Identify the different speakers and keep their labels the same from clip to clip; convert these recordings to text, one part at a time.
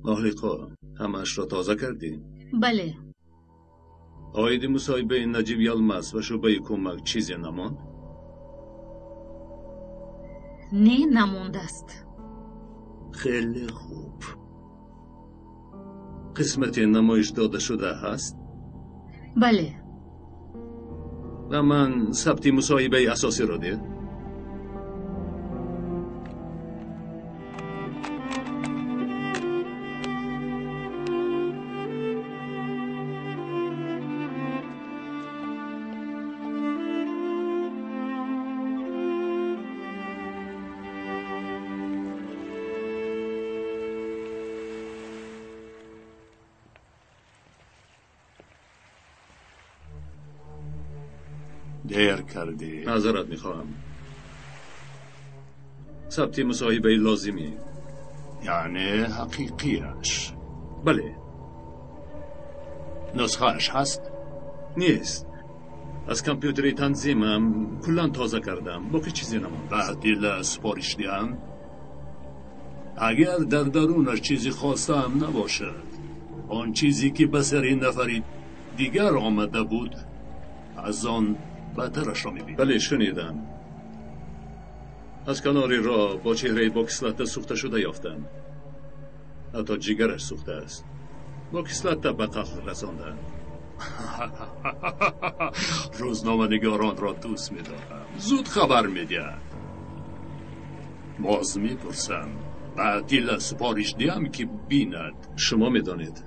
Speaker 1: Маҳлиқо, ҳамааш ро тоза кардӣ?
Speaker 2: Бале.
Speaker 1: Оиди мусоҳибаи Наҷиб Ялмаз ва шӯъбаи кӯмак чизе намонд?
Speaker 2: Не, намондааст.
Speaker 1: Хеле хуб. Қисмати намоиш дода шуда ҳаст?
Speaker 2: Бале.
Speaker 1: Ва ман сабти мусоҳибаи асосиро дид?
Speaker 3: دیر کردی.
Speaker 1: معذرت میخواهم. ثبت مصاحبه لازمی.
Speaker 3: یعنی حقیقیش؟
Speaker 1: بله.
Speaker 3: نسخه‌اش هست؟
Speaker 1: نیست. از کامپیوتر تنظیمم کلا تازه کردم. باقی چیزی نماند.
Speaker 3: بعد سپارش دیم. اگر در درونش چیزی خواستم نباشد، آن چیزی که به سر این نفری دیگر آمده بود از آن بدترش را می‌بینی.
Speaker 1: بله شنیدم. از کنار را با چهره با کسلت سوخته شده یافتم. حتی جگرش سوخته است. با کسلت به قتل رساندند.
Speaker 3: روزنامه نگاران را دوست می‌دارم. زود خبر می‌دهند. باز می‌پرسم. بعد دل سپارش دیم که بیند.
Speaker 1: شما می‌دانید.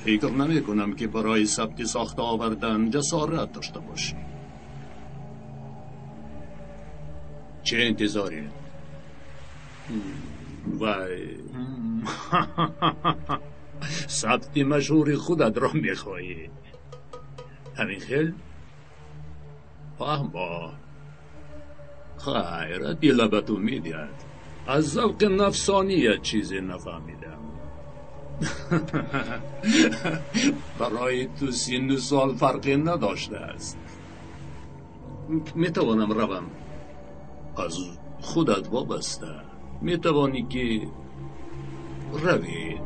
Speaker 3: فکر نمی کنم که برای ثبت ساخت آوردن جسارت داشته باشی. چه انتظاری؟ وای، ثبت مشهور خودت را میخواهی. همین خیل؟ فهم با. خیر، دل به تو میدهد. از ذوق نفسانی چیزی نفهمیدم. برای تو سن سال فرقی نداشته است.
Speaker 1: میتوانم روم.
Speaker 3: از خودت وابسته. میتوانی که روی.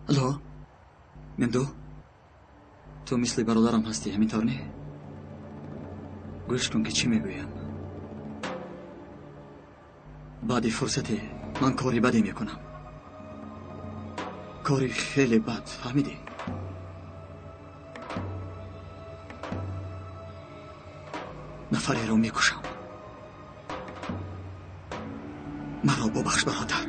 Speaker 4: Алло, Мемду, ту мисли бародарам ҳастӣ, ҳамин тавр не? Гӯш кун ки чӣ мегӯям. Баъди фурсате ман кори баде мекунам. Кори хеле бад, фаҳмидӣ? Нафареро мекушам. Маро бубахш, бародар.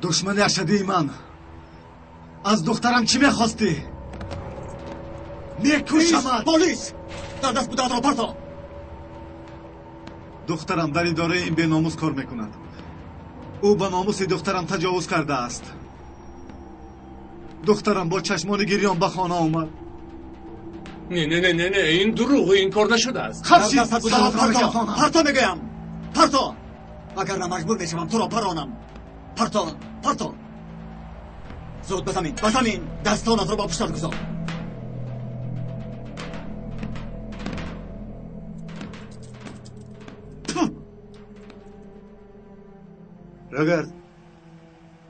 Speaker 5: Душмани ашадии ман, аз духтарам чӣ мехостӣ? Мекушамат!
Speaker 4: Полис! Дар даст будаатро парто!
Speaker 5: Духтарам дар идораи ин беномус кор мекунад. Ӯ ба номуси духтарам таҷовуз кардааст. Духтарам бо чашмони гирён ба хона омад.
Speaker 3: Не, не, не, не, не, ин дурӯғ, ин кор нашудааст.
Speaker 4: Парто мегӯям! Парто! Вагарна маҷбур мешавам туро паронам. Парто, парто! Зуд ба замин, ба замин! Дастонатро ба пуштат гузор.
Speaker 6: Рогард,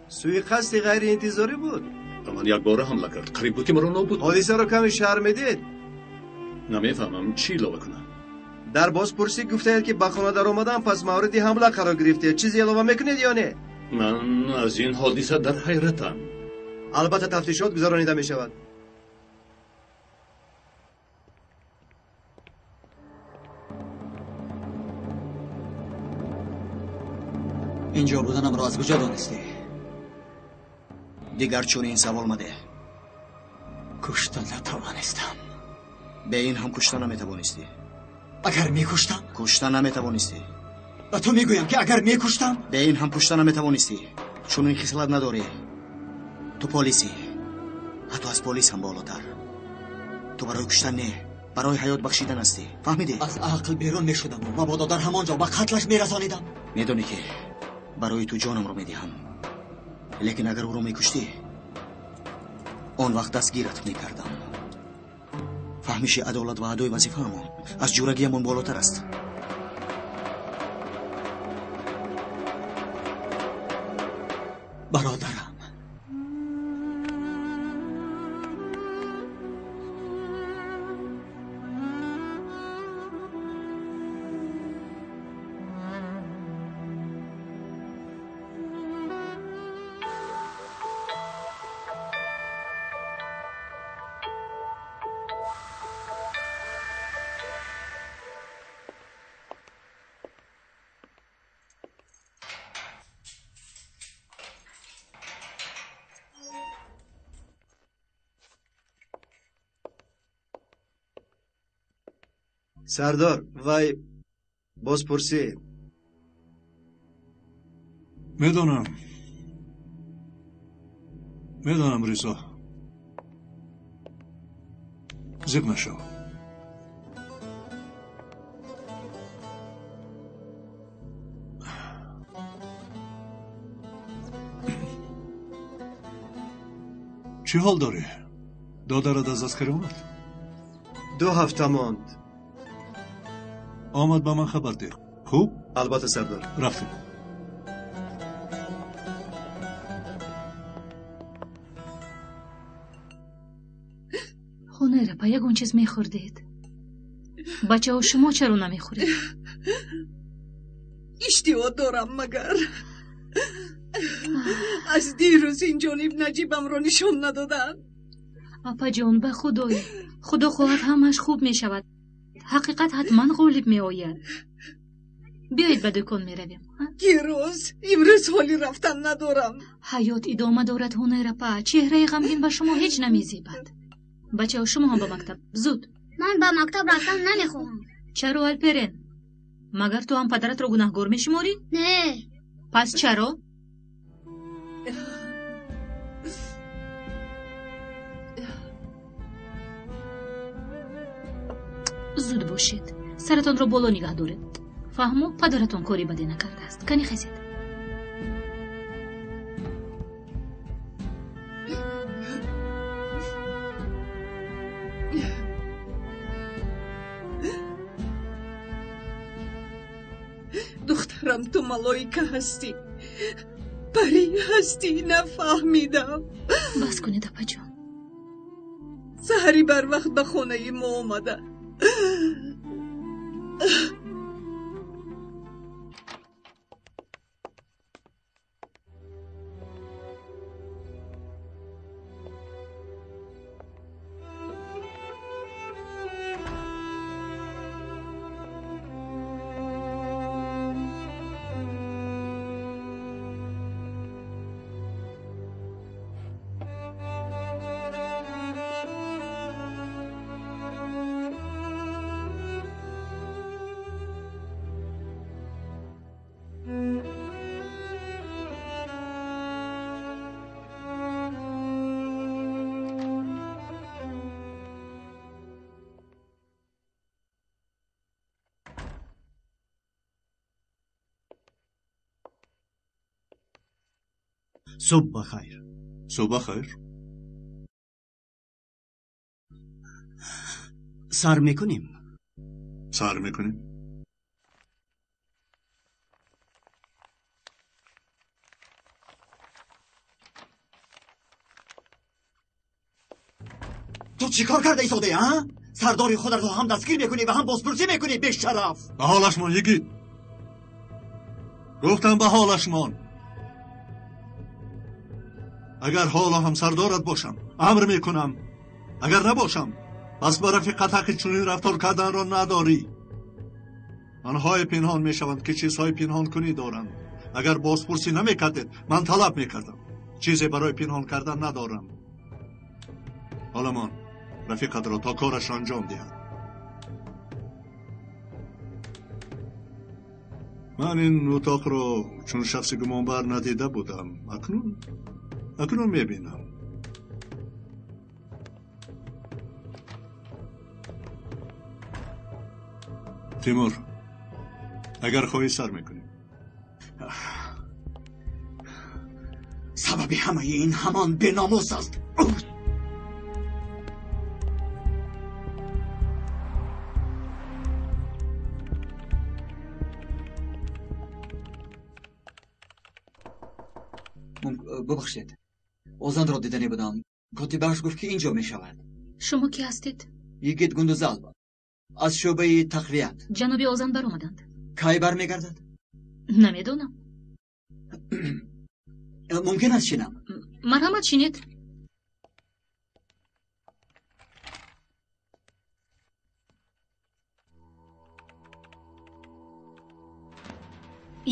Speaker 6: суиқасди ғайриинтизорӣ буд.
Speaker 1: Ба ман якбора ҳамла кард. Қариб буд ки маро нобуд.
Speaker 6: Ҳодисаро каме шарҳ медиҳед?
Speaker 1: Намефаҳмам, чӣ илова кунам.
Speaker 6: Дар бозпурсӣ гуфтаед, ки ба хона даромадан пас мавриди ҳамла қарор гирифтед. Чизе илова мекунед ё не?
Speaker 1: Ман аз ин ҳодиса дар ҳайратам.
Speaker 6: Албатта тафтишот гузаронида мешавад.
Speaker 4: Инҷо буданамро аз куҷо донистӣ?
Speaker 7: Дигар чунин савол мадеҳ.
Speaker 4: Кушта натавонистам.
Speaker 7: Бе ин ҳам кушта наметавонистӣ.
Speaker 4: Агар мекуштам?
Speaker 7: Кушта наметавонистӣ.
Speaker 4: Ба ту мегӯям ки агар мекуштам?
Speaker 7: Бе ин ҳам кушта наметавонистӣ. Чунин хислат надорӣ. Ту полисӣ. Ҳатто аз полис ҳам болотар. Ту барои куштан не, барои ҳаёт бахшидан ҳастӣ. Фаҳмидӣ?
Speaker 4: Аз ақл берун мешудаму мабодо дар ҳамон ҷо ба қатлаш мерасонидам.
Speaker 7: Медонӣ ки барои ту ҷонамро медиҳам. Лекин агар ӯро мекуштӣ, он вақт дастгират мекардам. Фаҳмиши адолат ва адои вазифаамон аз ҷурагиамон болотар аст.
Speaker 4: Бародарам,
Speaker 6: Сардор, вай бозпурсӣ.
Speaker 1: Медонам. Медонам, Ризо. Зиқ нашав. Чӣ ҳол дорӣ? Додарат аз аскарӣ омад?
Speaker 6: 2 ҳафта монд.
Speaker 1: Омад, ба ман хабар деҳ. Хуб?
Speaker 6: Албатта, сардор.
Speaker 1: Рафтем.
Speaker 2: Хонера, па ягон чиз мехӯрдед? Бачаҳо, шумо чаро намехӯред?
Speaker 8: Иштиҳо дорам, магар аз дирӯз ин ҷониб Наҷибамро нишон надоданд.
Speaker 2: Апаҷон, ба худое, худо хоҳад ҳамааш хуб мешавад. Ҳақиқат ҳатман ғолиб меояд. Биёед ба дукон меравем.
Speaker 8: Гирӯз, имрӯз ҳоли рафтан надорам.
Speaker 2: Ҳаёт идома дорад, Ҳунайрапа. Чеҳраи ғамгин ба шумо ҳеҷ намезебад. Бачаҳо, шумо ҳам ба мактаб. Зуд.
Speaker 9: Ман ба мактаб рафтан намехоҳам.
Speaker 2: Чаро, Алперен? Магар ту ҳам падаратро гунаҳгор мешуморӣ?
Speaker 9: Не.
Speaker 2: Пас чаро? Зуд бошед, саратонро боло нигаҳ доред. Фаҳмо, падаратон кори баде накардааст. Кани хезед.
Speaker 8: Духтарам, ту малоика ҳастӣ, парӣ ҳастӣ, нафаҳмидам.
Speaker 2: Бас кунед, апаҷон.
Speaker 8: Саҳари барвақт ба хонаи мо омада.
Speaker 10: Субҳ бахайр.
Speaker 1: Субҳ бахайр.
Speaker 10: Сар мекунем.
Speaker 1: Сар мекунем.
Speaker 4: Ту чӣ кор карда истодаӣ, а? Сардори худатро ҳам дастгир мекунӣ ва ҳам бозпурсӣ мекунӣ, бешараф.
Speaker 5: Ба ҳолашмон, йигит. Гуфтам ба ҳолашмон. Агар ҳоло ҳам сардорат бошам, амр мекунам. Агар набошам, пас ба рафиқат ҳаққи чунин рафтор карданро надорӣ. Онҳое пинҳон мешаванд, ки чизҳои пинҳонкунӣ доранд. Агар бозпурсӣ намекардед, ман талаб мекардам. Чизе барои пинҳон кардан надорам. Ҳоламон рафиқатро то корашро анҷом диҳад. Ман ин утоқро чун шахси гумонбар надида будам. Акнун мебинам. Тимур, агар хоҳӣ сар мекунем.
Speaker 4: Сабаби ҳамаи ин ҳамон беномус аст. Бубахшед, Озанро диданӣ будам. Котибааш гуфт, ки инҷо мешавад.
Speaker 2: Шумо кӣ ҳастед?
Speaker 4: Йигит Гундузалб аз шӯъбаи тақвият.
Speaker 2: Ҷаноби Озан баромаданд.
Speaker 4: Кай бармегардад?
Speaker 2: Намедонам.
Speaker 4: Мумкин аст шинам?
Speaker 2: Марҳамат, шинед.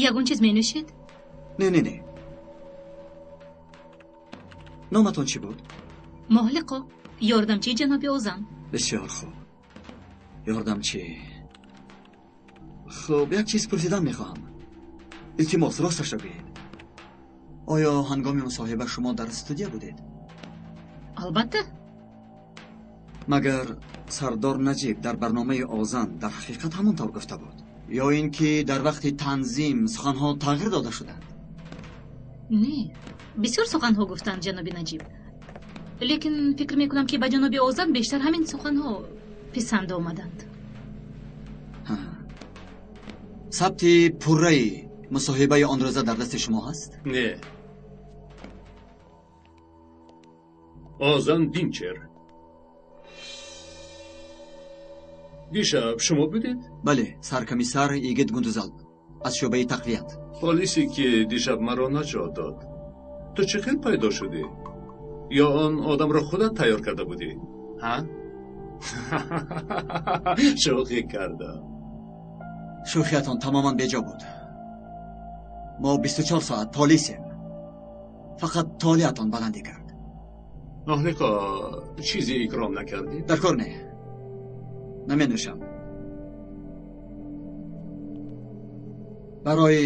Speaker 2: Ягон чиз менӯшед?
Speaker 4: Не, не, не. Номатон чӣ буд?
Speaker 2: Моҳлиқо, ёрдамчии ҷаноби Озан.
Speaker 4: Бисёр хуб. Ёрдамчӣ. Хуб, як чиз пурсидан мехоҳам. Илтимос, росташро гӯед. Оё ҳангоми мусоҳиба шумо дар студия будед?
Speaker 2: Албатта.
Speaker 4: Магар сардор Наҷиб дар барномаи Озан дар ҳақиқат ҳамон тавр гуфта буд? Ё ин ки дар вақти танзим суханҳо тағйир дода шуданд?
Speaker 2: Не, бисёр суханҳо гуфтанд ҷаноби Наҷиб. Лекин фикр мекунам, ки ба ҷаноби Озан бештар ҳамин суханҳо писанд омаданд.
Speaker 4: Сабти пурраи мусоҳибаи он рӯза дар дасти шумо ҳаст?
Speaker 1: Не. Озан Динчер. Дишаб шумо будед?
Speaker 4: Бале, саркомиссар Йигит Гундузалб аз шӯъбаи тақвият.
Speaker 1: Полисе ки дишаб маро наҷот дод. Ту чӣ хел пайдо шудӣ? Ё он одамро худат тайёр карда будӣ? Ҳа? Шӯхӣ кардам.
Speaker 4: Шӯхиятон тамоман беҷо буд. Мо 24 соат полисем. Фақат толиатон баландӣ кард.
Speaker 1: Моҳлиқо, чизе икром накардӣ?
Speaker 4: Дар кор не. Наменӯшам. Барои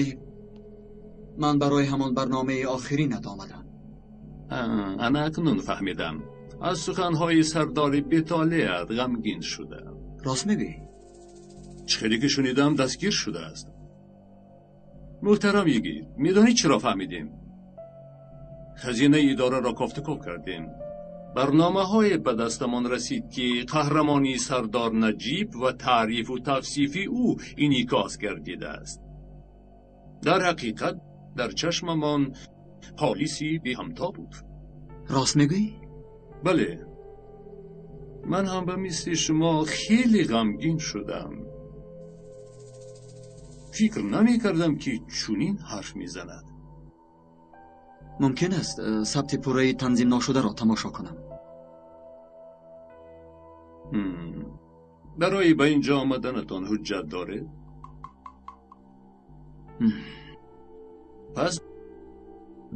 Speaker 4: ман барои ҳамон барномаи охиринат омадам.
Speaker 1: Ана акнун фаҳмидам. Аз суханҳои сардори бетолеат ғамгин шудам.
Speaker 4: Рост мегӯӣ?
Speaker 1: Чӣ хеле ки шунидам, дастгир шудааст. Муҳтарам йигит, медонӣ чиро фаҳмидем? Хазинаи идораро кофтуков кардем. Барномаҳое ба дастамон расид, ки қаҳрамонии сардор Наҷиб ва таърифу тавсифи ӯ инъикос гардидааст. Дар ҳақиқат дар чашмамон полиси беҳамто буд.
Speaker 4: Рост мегӯӣ?
Speaker 1: Бале. Ман ҳам ба мисли шумо хеле ғамгин шудам. Фикр намекардам, ки чунин ҳарф мезанад.
Speaker 4: Мумкин аст сабти пурраи танзим нашударо тамошо кунам?
Speaker 1: Барои ба ин ҷо омаданатон ҳуҷҷат доред? Пас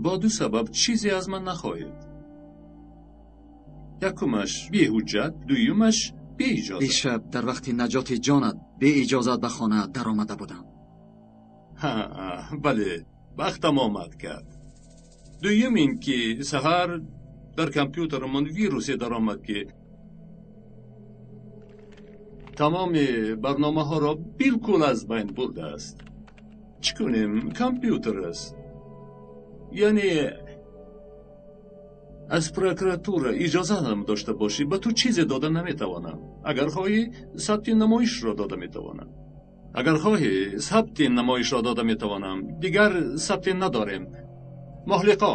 Speaker 1: бо ду сабаб чизе аз ман нахоҳед. Якумаш беҳуҷҷат, дуюмаш беиҷозат.
Speaker 4: Дишаб дар вақти наҷоти ҷонат беиҷозат ба хона даромада будам.
Speaker 1: Ҳа, бале, вақтам омад кард. Дуюм ин ки саҳар дар компютерамон вирусе даромад, ки тамоми барномаҳоро билкул аз байн бурдааст. Чӣ кунем? Компютер аст. Яъне аз прокуратура иҷозат ҳам дошта бошӣ, ба ту чизе дода наметавонам. Агар хоҳӣ, сабти намоишро дода метавонам. Агар хоҳӣ, сабти намоишро дода метавонам. Дигар сабте надорем. Моҳлиқо.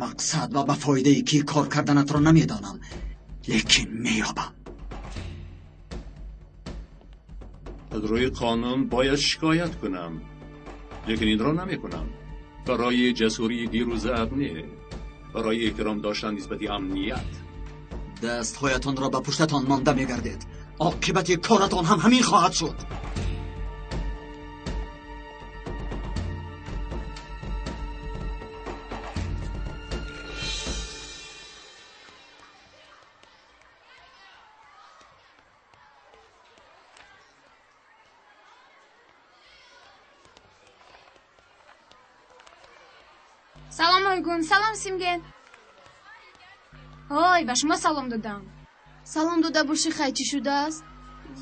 Speaker 4: Мақсад ва ба фоидаи кӣ кор карданатро намедонам, лекин меёбам.
Speaker 1: Аз рӯи қонун бояд шикоят кунам, лекин инро намекунам. Барои ҷасурии дирӯзаат не, барои эҳтиром доштан нисбати амният.
Speaker 4: Дастҳоятонро ба пуштатон монда мегардед. Оқибати коратон ҳам ҳамин хоҳад шуд.
Speaker 11: Салом, Ойгун, салом, Симген. Ой, ба шумо салом додам.
Speaker 9: Салом дода бошӣ, хай чӣ шудааст?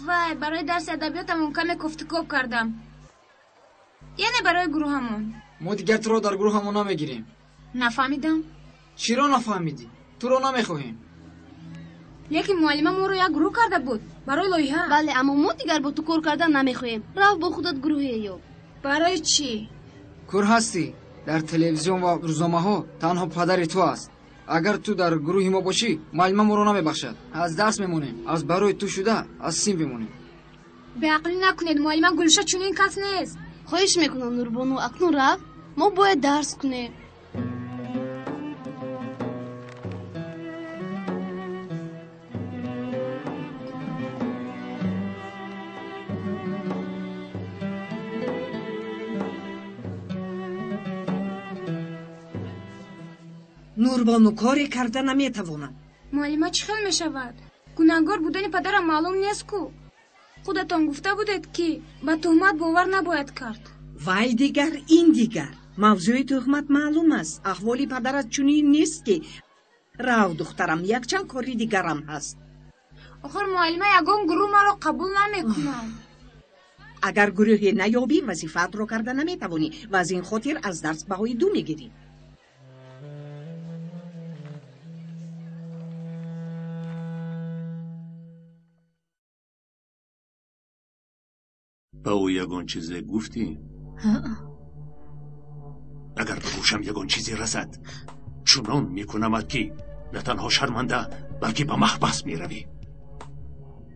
Speaker 11: Вай, барои дарси адабиётамон каме кофтукоб кардам. Яъне барои гурӯҳамон.
Speaker 12: Мо дигар туро дар гурӯҳамон намегирем.
Speaker 11: Нафаҳмидам.
Speaker 12: Чиро нафаҳмидӣ? Туро намехоҳем.
Speaker 11: Лекин муаллима моро як гурӯҳ карда буд барои лоиҳа.
Speaker 9: Бале, аммо мо дигар бо ту кор кардан намехоҳем. Рав бо худат гурӯҳе ёб.
Speaker 11: Барои чӣ?
Speaker 12: Кур ҳастӣ. Дар телевизион ва рӯзномаҳо танҳо падари ту аст. Агар ту дар гурӯҳи мо бошӣ, муаллима моро намебахшад. Аз дарс мемонем, аз барои ту шуда аз синф мемонем.
Speaker 11: Беақлӣ накунед, муаллима Гулша чунин кас нест.
Speaker 9: Хоҳиш мекунам, Нурбону, акнун рав. Мо бояд дарс кунем.
Speaker 8: Нурбону коре карда наметавонам.
Speaker 11: Муаллима, чӣ хел мешавад? Гунаҳгор будани падарам маълум нест ку. Худатон гуфта будед, ки ба туҳмат бовар набояд кард.
Speaker 8: Вай дигар, ин дигар. Мавзӯи туҳмат маълум аст. Аҳволи падарат чунин нест, ки рав, духтарам, якчанд кори дигарам ҳаст.
Speaker 11: Охир муаллима, ягон гурӯҳ маро қабул намекунад.
Speaker 8: Агар гурӯҳе наёбӣ, вазифаатро карда наметавонӣ ва аз ин хотир аз дарс баҳои ду мегирӣ.
Speaker 1: Ба ӯ ягон чизе гуфтӣ? Агар ба гӯшам ягон чизе расад, чунон мекунамад, ки на танҳо шарманда, балки ба маҳбас меравӣ.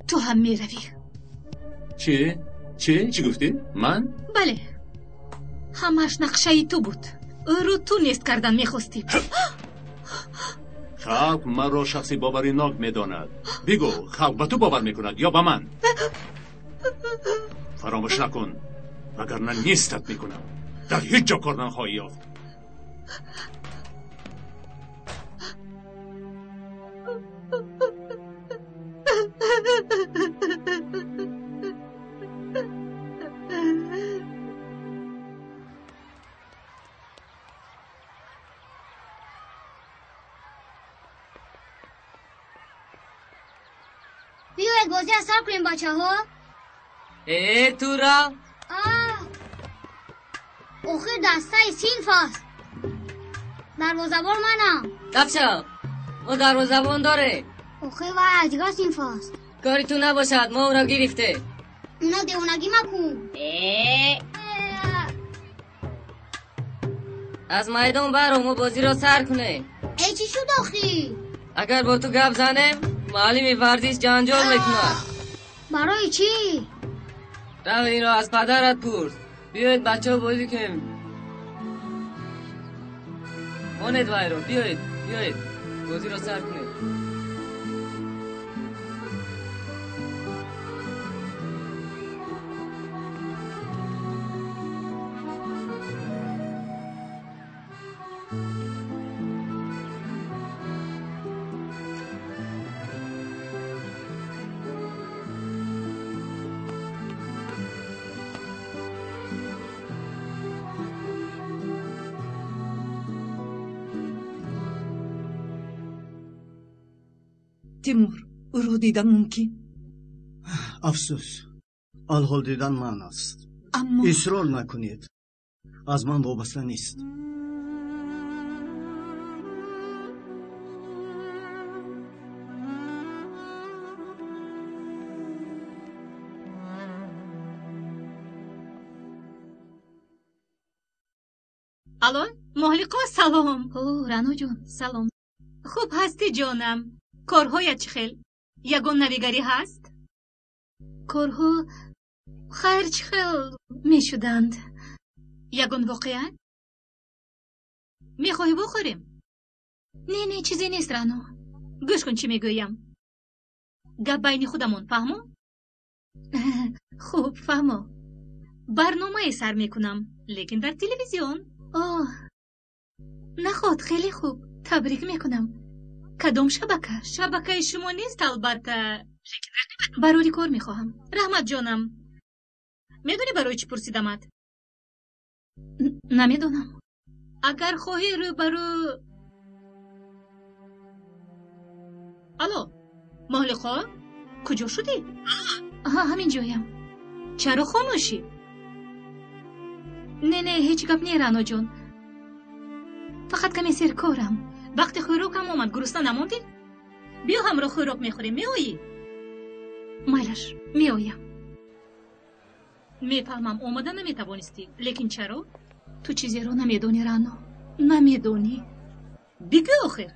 Speaker 2: Ту ҳам меравӣ.
Speaker 1: Чӣ? Чӣ? Чӣ гуфтӣ? Ман?
Speaker 2: Бале, ҳамааш нақшаи ту буд. Ӯро ту нест кардан мехостӣ.
Speaker 1: Халқ маро шахси боваринок медонад. Бигӯ, халқ ба ту бовар мекунад ё ба ман? Фаромӯш накун, вагарна нестат мекунам. Дар ҳеҷ ҷо кор нахоҳӣ ёфт.
Speaker 13: Бозиро сар кунем, бачаҳо.
Speaker 14: Э, ту рав.
Speaker 13: Охир дастаи синф аст. Дарвозабон манам.
Speaker 14: Дафшав, мо дарвозабон дорем.
Speaker 13: Охир вай аз дигар синф аст.
Speaker 14: Кори ту набошад, мо ӯро гирифтем.
Speaker 13: Уна девонагӣ макун.
Speaker 14: Аз майдон баро, мо бозиро сар кунем.
Speaker 13: Э, чӣ шуд охир?
Speaker 14: Агар бо ту гап занем, муаллими варзиш ҷанҷол мекунад.
Speaker 13: Барои чӣ?
Speaker 14: Рав, инро аз падарат пурс. Биёед, бачаҳо, бозӣ кунем. Монед вайро, биёед, биёед, бозиро сар кунед.
Speaker 8: Тимур, ӯро дидан мумкин?
Speaker 10: Афсӯс, алҳол дидан манъ аст.
Speaker 8: Аммо
Speaker 10: исрор накунед, аз ман вобаста нест.
Speaker 2: Алло, Моҳлиқо, салом. О, Раъноҷон, салом. Хуб ҳастӣ, ҷонам? Корҳоят чӣ хел? Ягон навигарӣ ҳаст? Корҳо хайр, чӣ хел мешуданд? Ягон воқеа? Мехоҳӣ бохӯрем? Не, не, чизе нест, Раъно. Гӯш кун, чӣ мегӯям. Гап байни худамон, фаҳмо? Хуб, фаҳмо. Барномае сар мекунам, лекин дар телевизион. Оҳ, наход, хеле хуб, табрик мекунам. Кадом шабака? Шабакаи шумо нест, албатта, лекин барори кор мехоҳам. Раҳмат, ҷонам. Медонӣ, барои чӣ пурсидамат? Намедонам. Агар хоҳӣ, рӯбарӯ. Алло, Моҳлиқо, куҷо шудӣ? Аҳа, ҳамин ҷоям. Чаро хомӯшӣ? Не, не, ҳеҷ гап не, Раъноҷон, фақат каме серкорам. Вақти хӯрокам омад, гурусна намондӣ? Биё, ҳамроҳ хӯрок мехӯрем, меоӣ? Майлаш, меоям. Мефаҳмам, омада наметавонистӣ, лекин чаро? Ту чизеро намедонӣ, Раъно, намедонӣ. Бигӯ охир.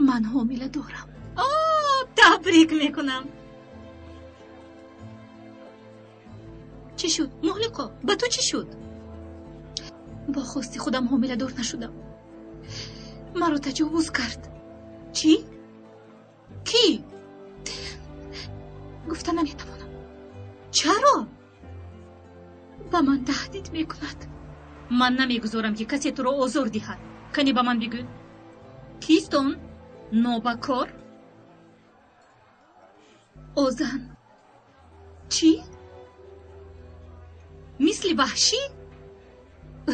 Speaker 2: Ман ҳомила дорам. О, табрик мекунам. Чӣ шуд, Моҳлиқо, ба ту чӣ шуд? Бо хости худам ҳомиладор нашудам, маро таҷовуз кард. Чӣ? Кӣ? Гуфта наметавонам. Чаро ба ман таҳдид мекунад? Ман намегузорам, ки касе туро озор диҳад. Кани, ба ман бигӯ, кист он нобакор? Озан. Чӣ? Мисли ваҳшӣ?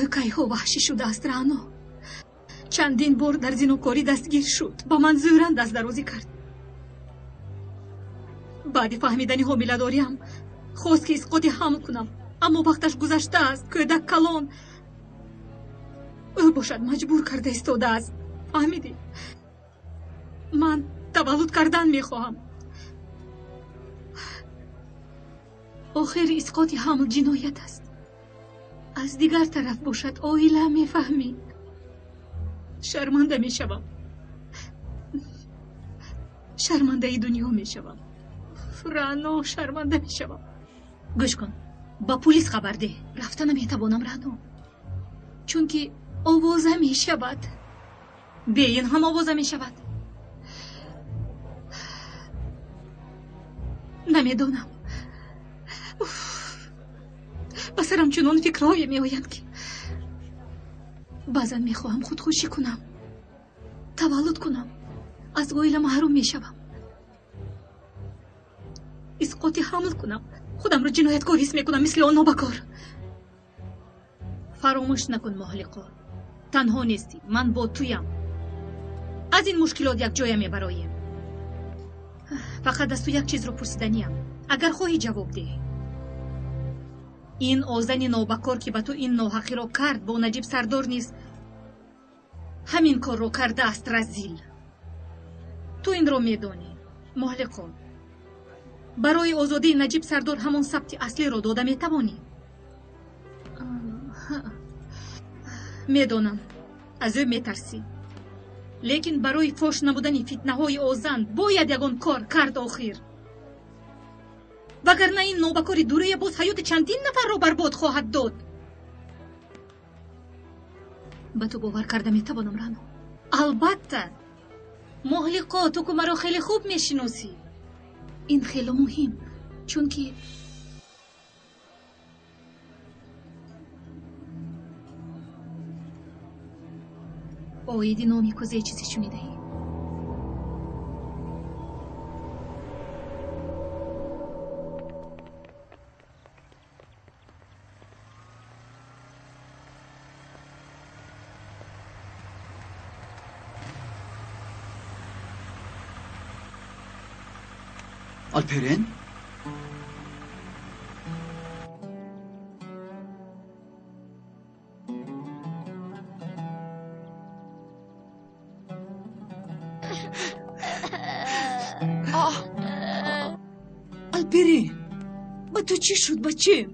Speaker 2: Ӯ кайҳо ваҳшӣ шудааст, Раъно. Чандин бор дар зинокорӣ дастгир шуд. Ба ман зӯран дастдарозӣ кард. Баъди фаҳмидани ҳомиладориам хост, ки исқоти ҳамл кунам, аммо вақташ гузаштааст, кӯдак калон. Ӯ бошад маҷбур карда истодааст, фаҳмидӣ? Ман таваллуд кардан мехоҳам. Охир исқоти ҳамл ҷиноят аст. Аз дигар тараф бошад, оила, мефаҳмӣ, шарманда мешавам, шармандаи дунё мешавам, Раъно, шарманда мешавам. Гӯш кун, ба пулис хабар деҳ. Рафта наметавонам, Раъно, чунки овоза мешавад. Бе ин ҳам овоза мешавад. Намедонам, ба сарам чунон фикрҳое меоянд, ки баъзан мехоҳам худкушӣ кунам, таваллуд кунам, аз оила маҳрум мешавам, исқоти ҳамл кунам, худамро ҷинояткор ҳис мекунам, мисли он нобакор. Фаромӯш накун, Моҳлиқо, танҳо нестӣ, ман бо туям. Аз ин мушкилот якҷоя мебароем. Фақат аз ту як чизро пурсиданиям. Агар хоҳӣ ҷавоб деҳ. Ин озани нобакор, ки ба ту ин ноҳақиро кард, бо Наҷиб Сардор низ ҳамин корро кардааст, разил. Ту инро медонӣ, Моҳлиқо. Барои озодии Наҷиб Сардор ҳамон сабти аслиро дода метавонӣ? Медонам, аз ӯ метарсӣ. Лекин барои фош намудани фитнаҳои озан бояд ягон кор кард охир. Вагарна ин нобакори дурӯя боз ҳаёти чандин нафарро барбод хоҳад дод. Ба ту бовар карда метавонам, Рано? Албатта. Моҳлиқо, ту ку маро хеле хуб мешиносӣ. Ин хеле муҳим, чунки оиди номи кӯзаи чизе шунидаӣ?
Speaker 4: Alperen?
Speaker 8: Алперен, ба ту чӣ шуд, бачем?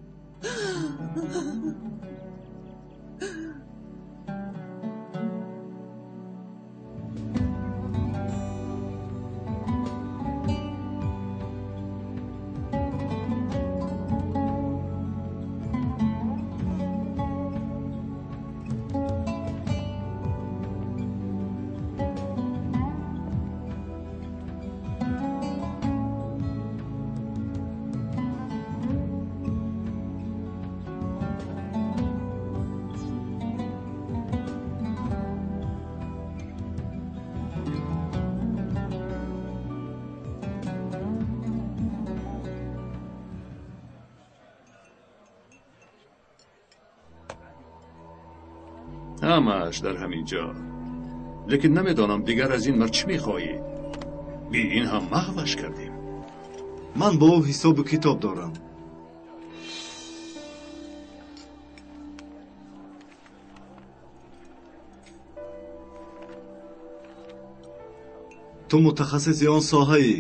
Speaker 1: ҳамааш дар ҳамин ҷо. Лекин намедонам дигар аз ин мард чӣ мехоҳӣ. Би ин ҳам маҳваш кардем.
Speaker 5: Ман бо ӯ ҳисобу китоб дорам. Ту мутахассиси он соҳаӣ.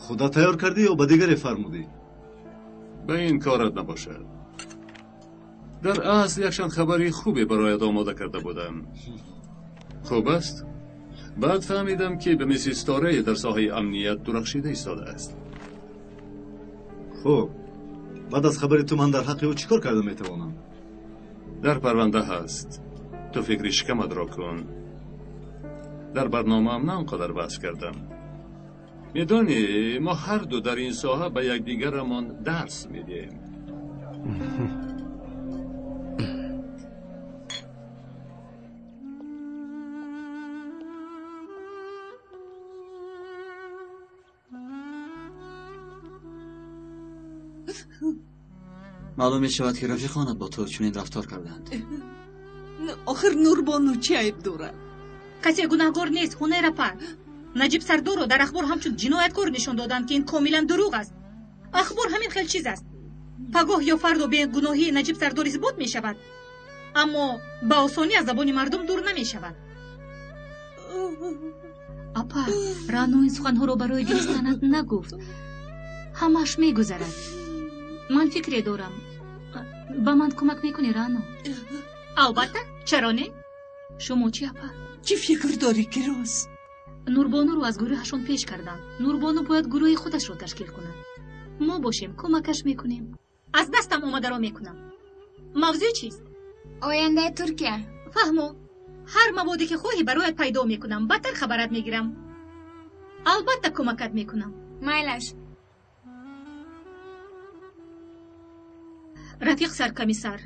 Speaker 5: Худа тайёр кардӣ ё ба дигаре фармудӣ?
Speaker 1: Ба ин корат набошад. Дар асл якчанд хабари хубе бароят омода карда будам. Хуб аст? Баъд фаҳмидам, ки ба мисли ситорае дар соҳаи амният дурахшида истодааст.
Speaker 5: Хуб, баъд аз хабари ту ман дар ҳаққи ӯ чӣ кор карда метавонам?
Speaker 1: Дар парванда ҳаст. Ту фикри шикаматро кун. Дар барномаам на он қадар баҳс кардам. Медонӣ, мо ҳарду дар ин соҳа ба якдигарамон дарс медиҳем.
Speaker 4: Маълум мешавад, ки рафиқонат бо ту чунин рафтор карданд.
Speaker 8: Охир Нурбону чӣ айб дорад?
Speaker 2: Касе гунаҳгор нест, Ҳунайрапа. Наҷиб Сардорро дар ахбор ҳамчун ҷинояткор нишон доданд, ки ин комилан дурӯғ аст. Ахбор ҳамин хел чиз аст. Пагоҳ ё фардо бегуноҳии Наҷиб Сардор исбот мешавад, аммо ба осонӣ аз забони мардум дур намешавад. Апа, Рано ин суханҳоро барои гиристанат нагуфт. Ҳамааш мегузарад. Ман фикре дорам. Ба ман кӯмак мекунӣ, Рано? Албатта, чаро не? Шумо чӣ, апа?
Speaker 8: Чӣ фикр дорӣ, Кироз?
Speaker 2: Нурбонуро аз гурӯҳашон пеш карданд. Нурбону бояд гурӯҳи худашро ташкил кунад. Мо бошем, кӯмакаш мекунем. Аз дастам омадаро мекунам. Мавзӯъ чист?
Speaker 11: Ояндаи Туркия.
Speaker 2: Фаҳмо. Ҳар маводе ки хоҳӣ бароят пайдо мекунам. Бадтар хабарат мегирам. Албатта кӯмакат мекунам.
Speaker 11: Майлаш.
Speaker 2: Рафиқ саркомиссар,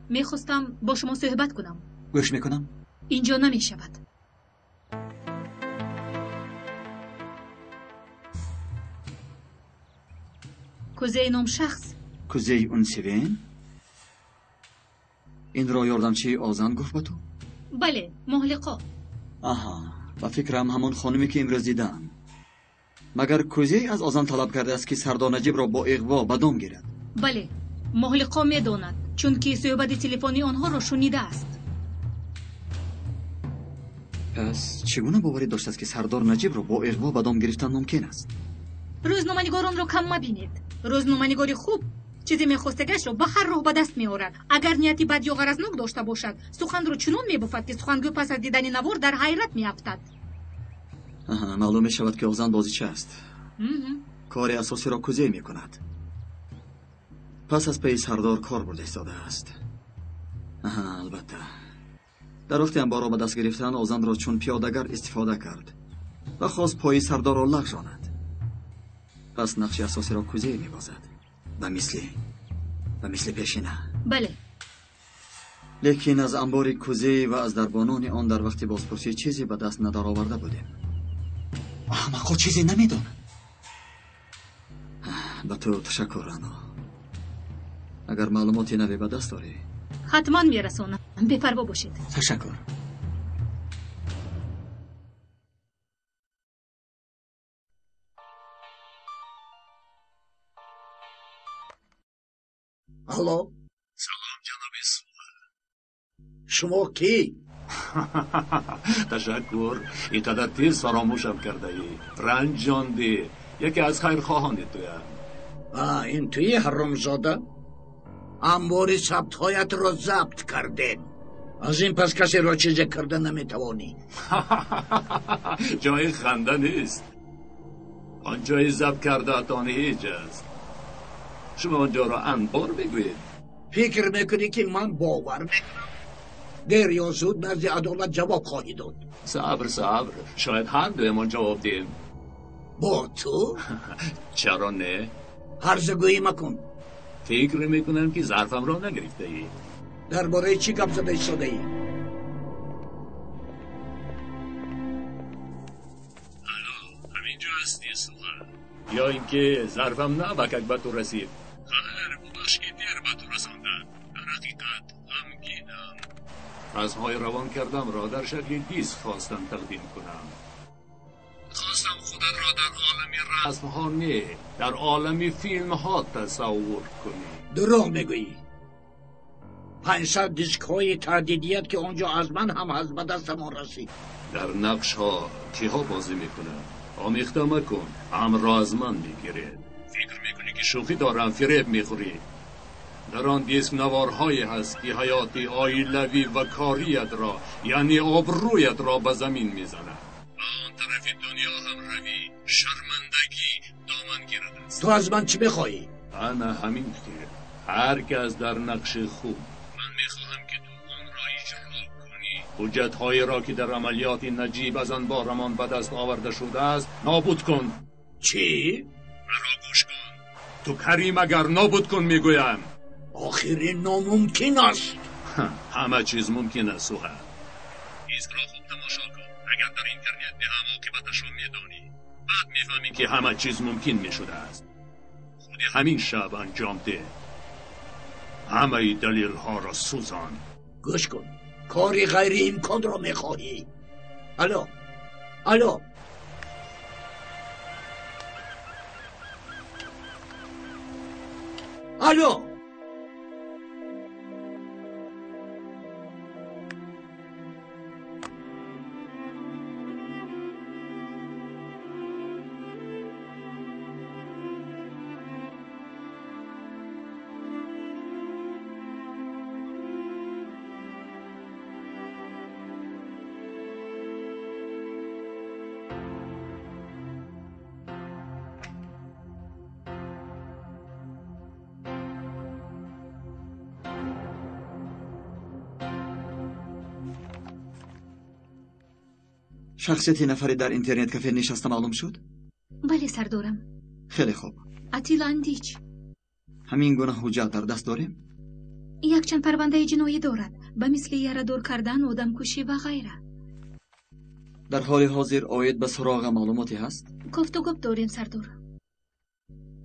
Speaker 2: мехостам бо шумо суҳбат кунам.
Speaker 4: Гӯш мекунам.
Speaker 2: Инҷо намешавад. Кузей ном шахс?
Speaker 4: Кузей Унсевен? Инро ёрдамчии Озан гуфт ба ту?
Speaker 2: Бале, Моҳлиқо.
Speaker 4: Аҳа. Ба фикрам ҳамон хонуме ки имрӯз дидаам. Магар Кӯзей аз Озан талаб кардааст, ки Сардор Наҷибро бо иғво ба дом гирад?
Speaker 2: Бале, Моҳлиқо медонад, чунки суҳбати телефонии онҳоро шунидааст.
Speaker 4: Пас чӣ гуна боварӣ доштааст, ки Сардор Наҷибро бо иғво ба дом гирифтан мумкин аст?
Speaker 2: Рӯзноманигоронро кам мабинед. Рӯзноманигори хуб чизе мехостагашро ба ҳар роҳ ба даст меорад. Агар нияти бад ё ғаразнок дошта бошад, суханро чунон мебофад, ки сухангӯ пас аз дидани навор дар ҳайрат меафтад.
Speaker 4: Маълум мешавад, ки Озан бозича аст. Кори асосиро Кӯзей мекунад. Пас аз пайи Сардор кор бурда истодааст. Албатта. Дар вақти анборро ба даст гирифтан Озанро чун пиёдагар истифода кард ва хост пои Сардорро лағжонад. Пас нақши асосиро Кӯзей мебозад. Ба мисли пешина.
Speaker 2: Бале.
Speaker 4: Лекин аз анбори Кӯзей ва аз дарбонони он дар вақти бозпурсӣ чизе ба даст надароварда будем. Аҳмақҳо чизе намедонанд. Ба ту ташаккур, Рано. Агар маълумоти наве ба даст дорӣ,
Speaker 2: ҳатман мерасонам. Бепарво бошед.
Speaker 4: Ташаккур.
Speaker 15: Алло.
Speaker 3: Салом, ҷаноби Сула.
Speaker 15: Шумо кӣ?
Speaker 3: Ташаккур. Ин қадар тез фаромӯшам кардаӣ. Ранҷондӣ. Яке аз хайрхоҳони туям.
Speaker 15: Ин туи ҳаромзода? Анбори сабтҳоятро забт кардем. Аз ин пас касеро чизе карда наметавонӣ.
Speaker 3: Ҷои ханда нест. Он ҷои забт кардаатон ҳеҷ аст. Шумо онҷоро анбор мегӯед?
Speaker 15: Фикр мекунӣ, ки ман бовар мекунам? Дер ё зуд назди адолат ҷавоб хоҳӣ дод.
Speaker 3: Сабр, сабр. Шояд ҳар дуямон ҷавоб диҳем.
Speaker 15: Бо ту?
Speaker 3: Чаро не?
Speaker 15: Ҳарзагӯӣ макун.
Speaker 3: Фикр мекунам, ки зарфамро нагирифтаӣ.
Speaker 15: Дар бораи чӣ гап зада истодаӣ?
Speaker 3: Алло, ҳаминҷо ҳастӣ, Сула? Ё ин ки зарфам навакак ба ту расид? Хайр, бубахш, ки дер ба ту расондам. Дар ҳақиқат ғамгинам. Расмҳои равон кардамро дар шакли диск хостам тақдим кунам. Хостам худатро дар олами расмҳо не, дар олами филмҳо тасаввур кунӣ.
Speaker 15: Дурӯғ мегӯӣ. 500 дискҳои таҳдидият, ки он ҷо аз ман ҳам ҳаст, ба дастамон расид.
Speaker 3: Дар нақшҳо киҳо бозӣ мекунанд? Омехта макун, амрро аз ман мегиред. Фикр мекунӣ, ки шӯхӣ дорам, фиреб мехӯрӣ. Дар он диск наворҳое ҳаст, ки ҳаёти оилавӣ ва кориятро, яъне обрӯятро ба замин мезанад. Ба он тарафи дунё ҳам равӣ, шармандагӣ домангирад аст.
Speaker 15: Ту аз ман чӣ мехоҳӣ?
Speaker 3: Ана ҳамин хел. Ҳар кас дар нақши хуб. Ман мехоҳам, ки ту онро иҷро кунӣ. Ҳуҷҷатҳоеро, ки дар амалиёти Наҷиб аз анборамон ба даст оварда шудааст, нобуд кун.
Speaker 15: Чӣ?
Speaker 3: Маро гӯш кун. Ту карим агар нобуд кун мегӯям.
Speaker 15: Охир ин номумкин аст.
Speaker 3: Ҳама чиз мумкин аст, Суҳа. Дискро хуб тамошо кун. Агар дар интернет диҳам, оқибаташро медонӣ. Баъд мефаҳмӣ, ки ҳама чиз мумкин мешудааст. Худи ҳамин шаб анҷом деҳ. Ҳамаи далелҳоро сӯзон.
Speaker 15: Гӯш кун, кори ғайриимконро мехоҳӣ. Алло, алло. Алло.
Speaker 4: Шахсияти нафаре дар интернет кафе нишаста маълум шуд?
Speaker 2: Бале, сардорам.
Speaker 4: Хеле хуб.
Speaker 2: Атила Андич.
Speaker 4: Ҳамин гуна ҳуҷҷат дар даст дорем?
Speaker 2: Якчанд парвандаи ҷиноӣ дорад, ба мисли ярадор кардан, одамкушӣ ва ғайра.
Speaker 4: Дар ҳоли ҳозир оид ба суроға маълумоте ҳаст?
Speaker 2: Кофтугоб дорем, сардор.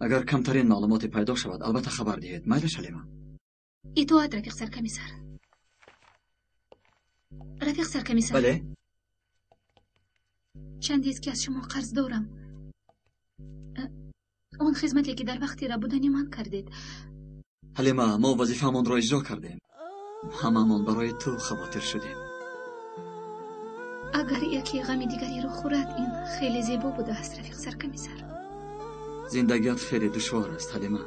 Speaker 4: Агар камтарин маълумоте пайдо шавад, албатта хабар диҳед. Майла, Шалима?
Speaker 2: Итоат, рафиқ саркомиссар. Рафиқ саркомиссар.
Speaker 4: Бале.
Speaker 2: Чандест ки аз шумо қарз дорам. Он хизмате ки дар вақти рабудани ман кардед.
Speaker 4: Ҳалима, мо вазифаамонро иҷро кардем. Ҳамаамон барои ту хавотир шудем.
Speaker 2: Агар яке ғами дигареро хӯрад, ин хеле зебо будааст, рафиқ саркамисар.
Speaker 4: Зиндагият хеле душвор аст, Ҳалима.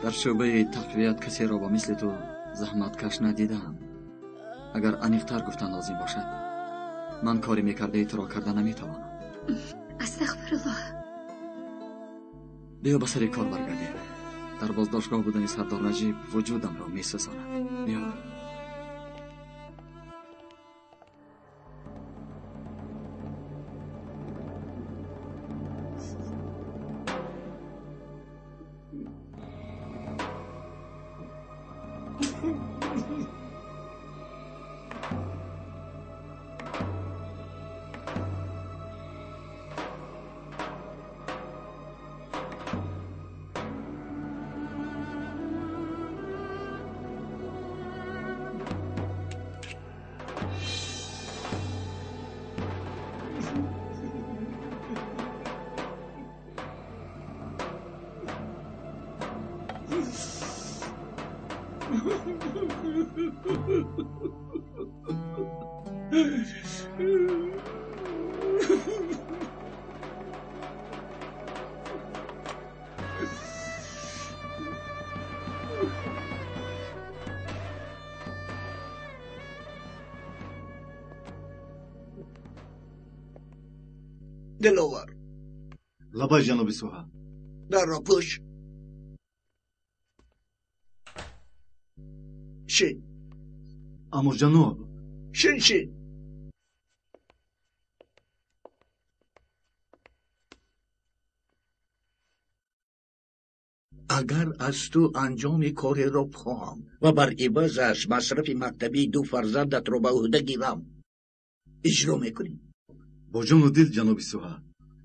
Speaker 4: Дар шӯъбаи тақвият касеро ба мисли ту заҳматкаш надидаам. Агар аниқтар гуфтан лозим бошад, ман кори мекардаи туро карда наметавонам.
Speaker 2: Астағфируллоҳ.
Speaker 4: Биё ба сари кор баргардем. Дар боздоштгоҳ будани сардор Наҷиб вуҷудамро месӯзонад. Биё.
Speaker 15: Диловар.
Speaker 5: Лабай, ҷаноби Суҳа.
Speaker 15: Дарро пӯш. Шин.
Speaker 5: Аммо ҷаноб.
Speaker 15: Шин, шин. Агар аз ту анҷоми кореро бихоҳам ва бар ивазаш масрафи мактабии ду фарзандатро ба ӯҳда гирам, иҷро мекунӣ?
Speaker 5: Бо ҷону дил, ҷаноби Суҳа.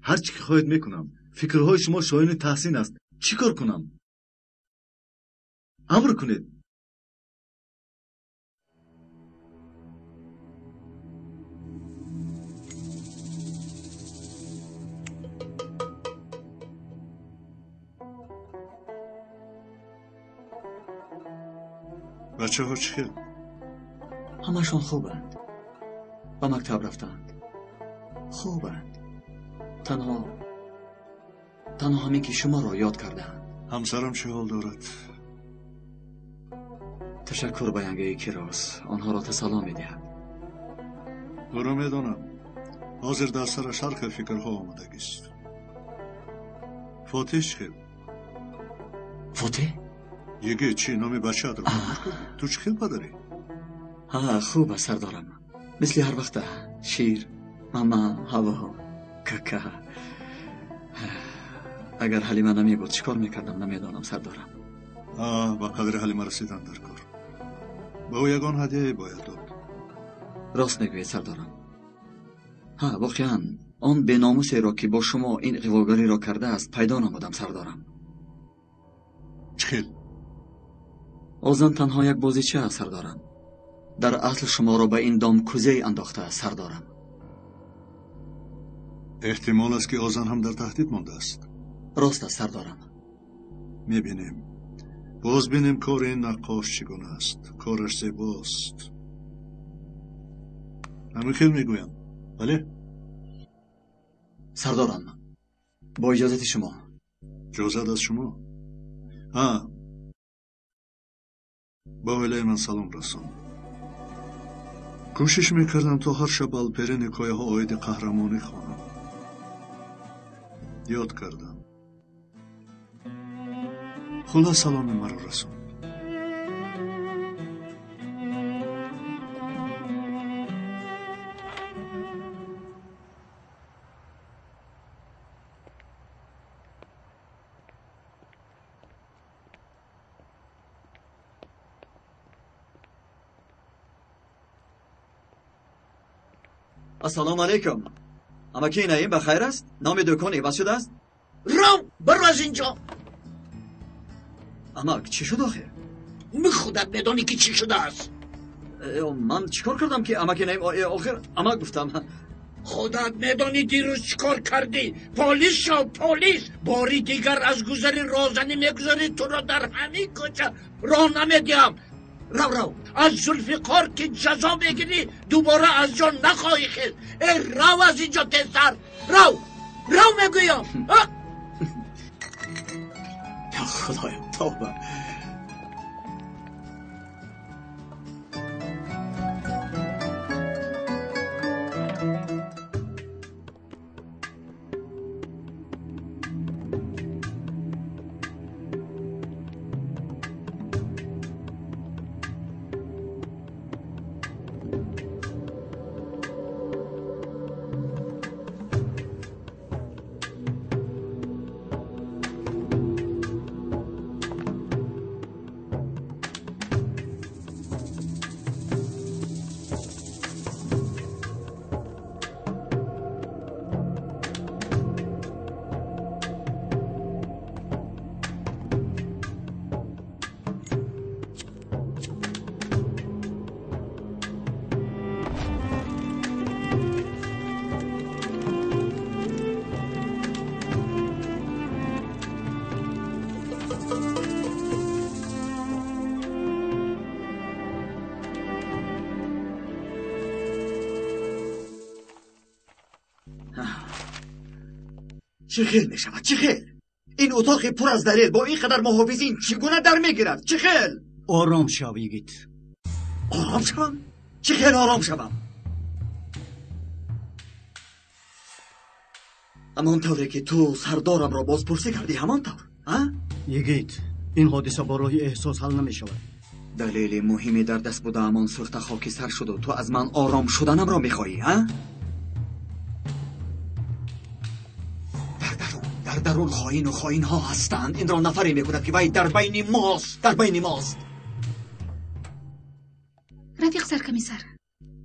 Speaker 5: Ҳар чӣ ки хоҳед мекунам. Фикрҳои шумо шоёни таҳсин аст. Чӣ кор кунам? Амр кунед.
Speaker 3: Бачаҳо чӣ хел?
Speaker 4: Ҳамашон хубанд. Ба мактаб рафтаанд. Хубанд. Танҳо ҳамин ки шуморо ёд кардаанд.
Speaker 3: Ҳамсарам чӣ ҳол дорад?
Speaker 4: Ташаккур ба янгаи Кирос. Онҳоро тасалло медиҳад.
Speaker 3: Ӯро медонам. Ҳозир дар сараш ҳар хел фикрҳо омадагист. Фотеҳ чӣ хел?
Speaker 4: Фотеҳ?
Speaker 3: Йигит, чӣ номи бачаатро фаромӯш кардӣ? Ту чӣ хел падарӣ?
Speaker 4: Ҳа, хуб аст, сардорам. Мисли ҳар вақта. Шир, мама, ҳаво, кака. Агар Ҳалима намебуд, чӣ кор мекардам, намедонам, сардорам.
Speaker 3: Ба қадри Ҳалима расидан дар кор. Ба ӯ ягон ҳадияе бояд дод.
Speaker 4: Рост мегӯед, сардорам. Ҳа, воқеан он беномусеро ки бо шумо ин иғвогариро кардааст, пайдо намудам, сардорам.
Speaker 3: Чӣ хел?
Speaker 4: Озан танҳо як бозича аст, сардорам. Дар асл шуморо ба ин дом кузей андохтааст, сардорам.
Speaker 3: Эҳтимол аст ки Озан ҳам дар таҳдид мондааст.
Speaker 4: Рост аст, сардорам.
Speaker 3: Мебинем. Боз бинем кори ин наққош чӣ гуна аст. Кораш зебост. Ҳамин хел мегӯям. Бале?
Speaker 4: Сардорам, бо иҷозати шумо.
Speaker 3: Иҷозат аз шумо? Ҳа, ба оилаи ман салом расон. Кӯшиш мекардам то ҳар шаб Алперин ҳикояҳо оиди қаҳрамонӣ хонам. Ёд кардам. Хулас саломи маро расон.
Speaker 4: Ассалому алайкум. Амаки Наим ба хайр аст? Номи дукон иваз шудааст?
Speaker 15: Рав, баро аз инҷо.
Speaker 4: Амак, чӣ шуд охир?
Speaker 15: Худат медонӣ ки чӣ шудааст.
Speaker 4: Ман чӣ кор кардам ки амаки Наим охир амак гуфтам.
Speaker 15: Худат медонӣ дирӯз чӣ кор кардӣ? Полис шав, полис! Бори дигар аз гузари розанӣ мегузарӣ, туро дар ҳамин кӯча роҳ намедиҳам. Рав, рав, аз Зулфиқор ки ҷазо мегирӣ, дубора аз ҷо нахоҳӣ хест. Э, рав аз инҷо тезтар, рав, рав мегӯям.
Speaker 4: Я Худоё, тавба. Чӣ хел мешавад? Чӣ хел? Ин утоқи пур аз далел бо ин қадар муҳофизин чӣ гуна дар мегирад? Чӣ хел?
Speaker 10: Ором шав, йигит.
Speaker 4: Ором шавам? Чӣ хел ором шавам? Ҳамон тавре ки ту сардорамро бозпурсӣ кардӣ, ҳамон тавр, а?
Speaker 10: Йигит, ин ҳодиса бо роҳи эҳсос ҳал намешавад.
Speaker 4: Далели муҳиме дар даст будаам, он сӯхта хокистар шуду ту аз ман ором шуданамро мехоҳӣ, а? Дар дарун хоину хоинҳо ҳастанд. Инро нафаре мекунад ки вай дар байни мост, дар байни мост.
Speaker 2: Рафиқ саркомиссар.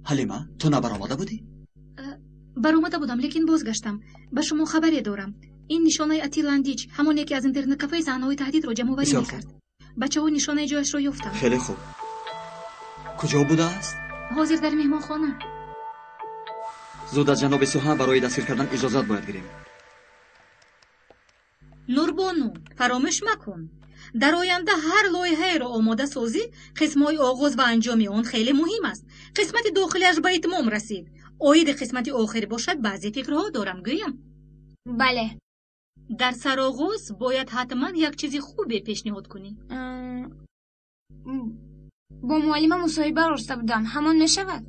Speaker 4: Ҳалима, ту набаромада будӣ?
Speaker 2: Баромада будам, лекин бозгаштам. Ба шумо хабаре дорам. Ин нишонаи Атиландич, ҳамоне ки аз интернет-кафеи саҳнаҳои таҳдидро ҷамъоварӣ мекард. Бачаҳо нишонаи ҷояшро ёфтанд.
Speaker 4: Хеле хуб. Куҷо будааст?
Speaker 2: Ҳозир дар меҳмонхона.
Speaker 4: Зуд аз ҷаноби Суҳа барои дастгир кардан иҷозат бояд гирем.
Speaker 2: Нурбону, фаромӯш макун. Дар оянда ҳар лоиҳаеро омода созӣ, қисмҳои оғоз ва анҷоми он хеле муҳим аст. Қисмати дохилиаш ба итмом расид. Оиди қисмати охир бошад, баъзе фикрҳо дорам, гӯям.
Speaker 11: Бале.
Speaker 2: Дар сароғоз бояд ҳатман як чизи хубе пешниҳод кунӣ.
Speaker 11: Бо муаллима мусоҳиба роста будам, ҳамон мешавад?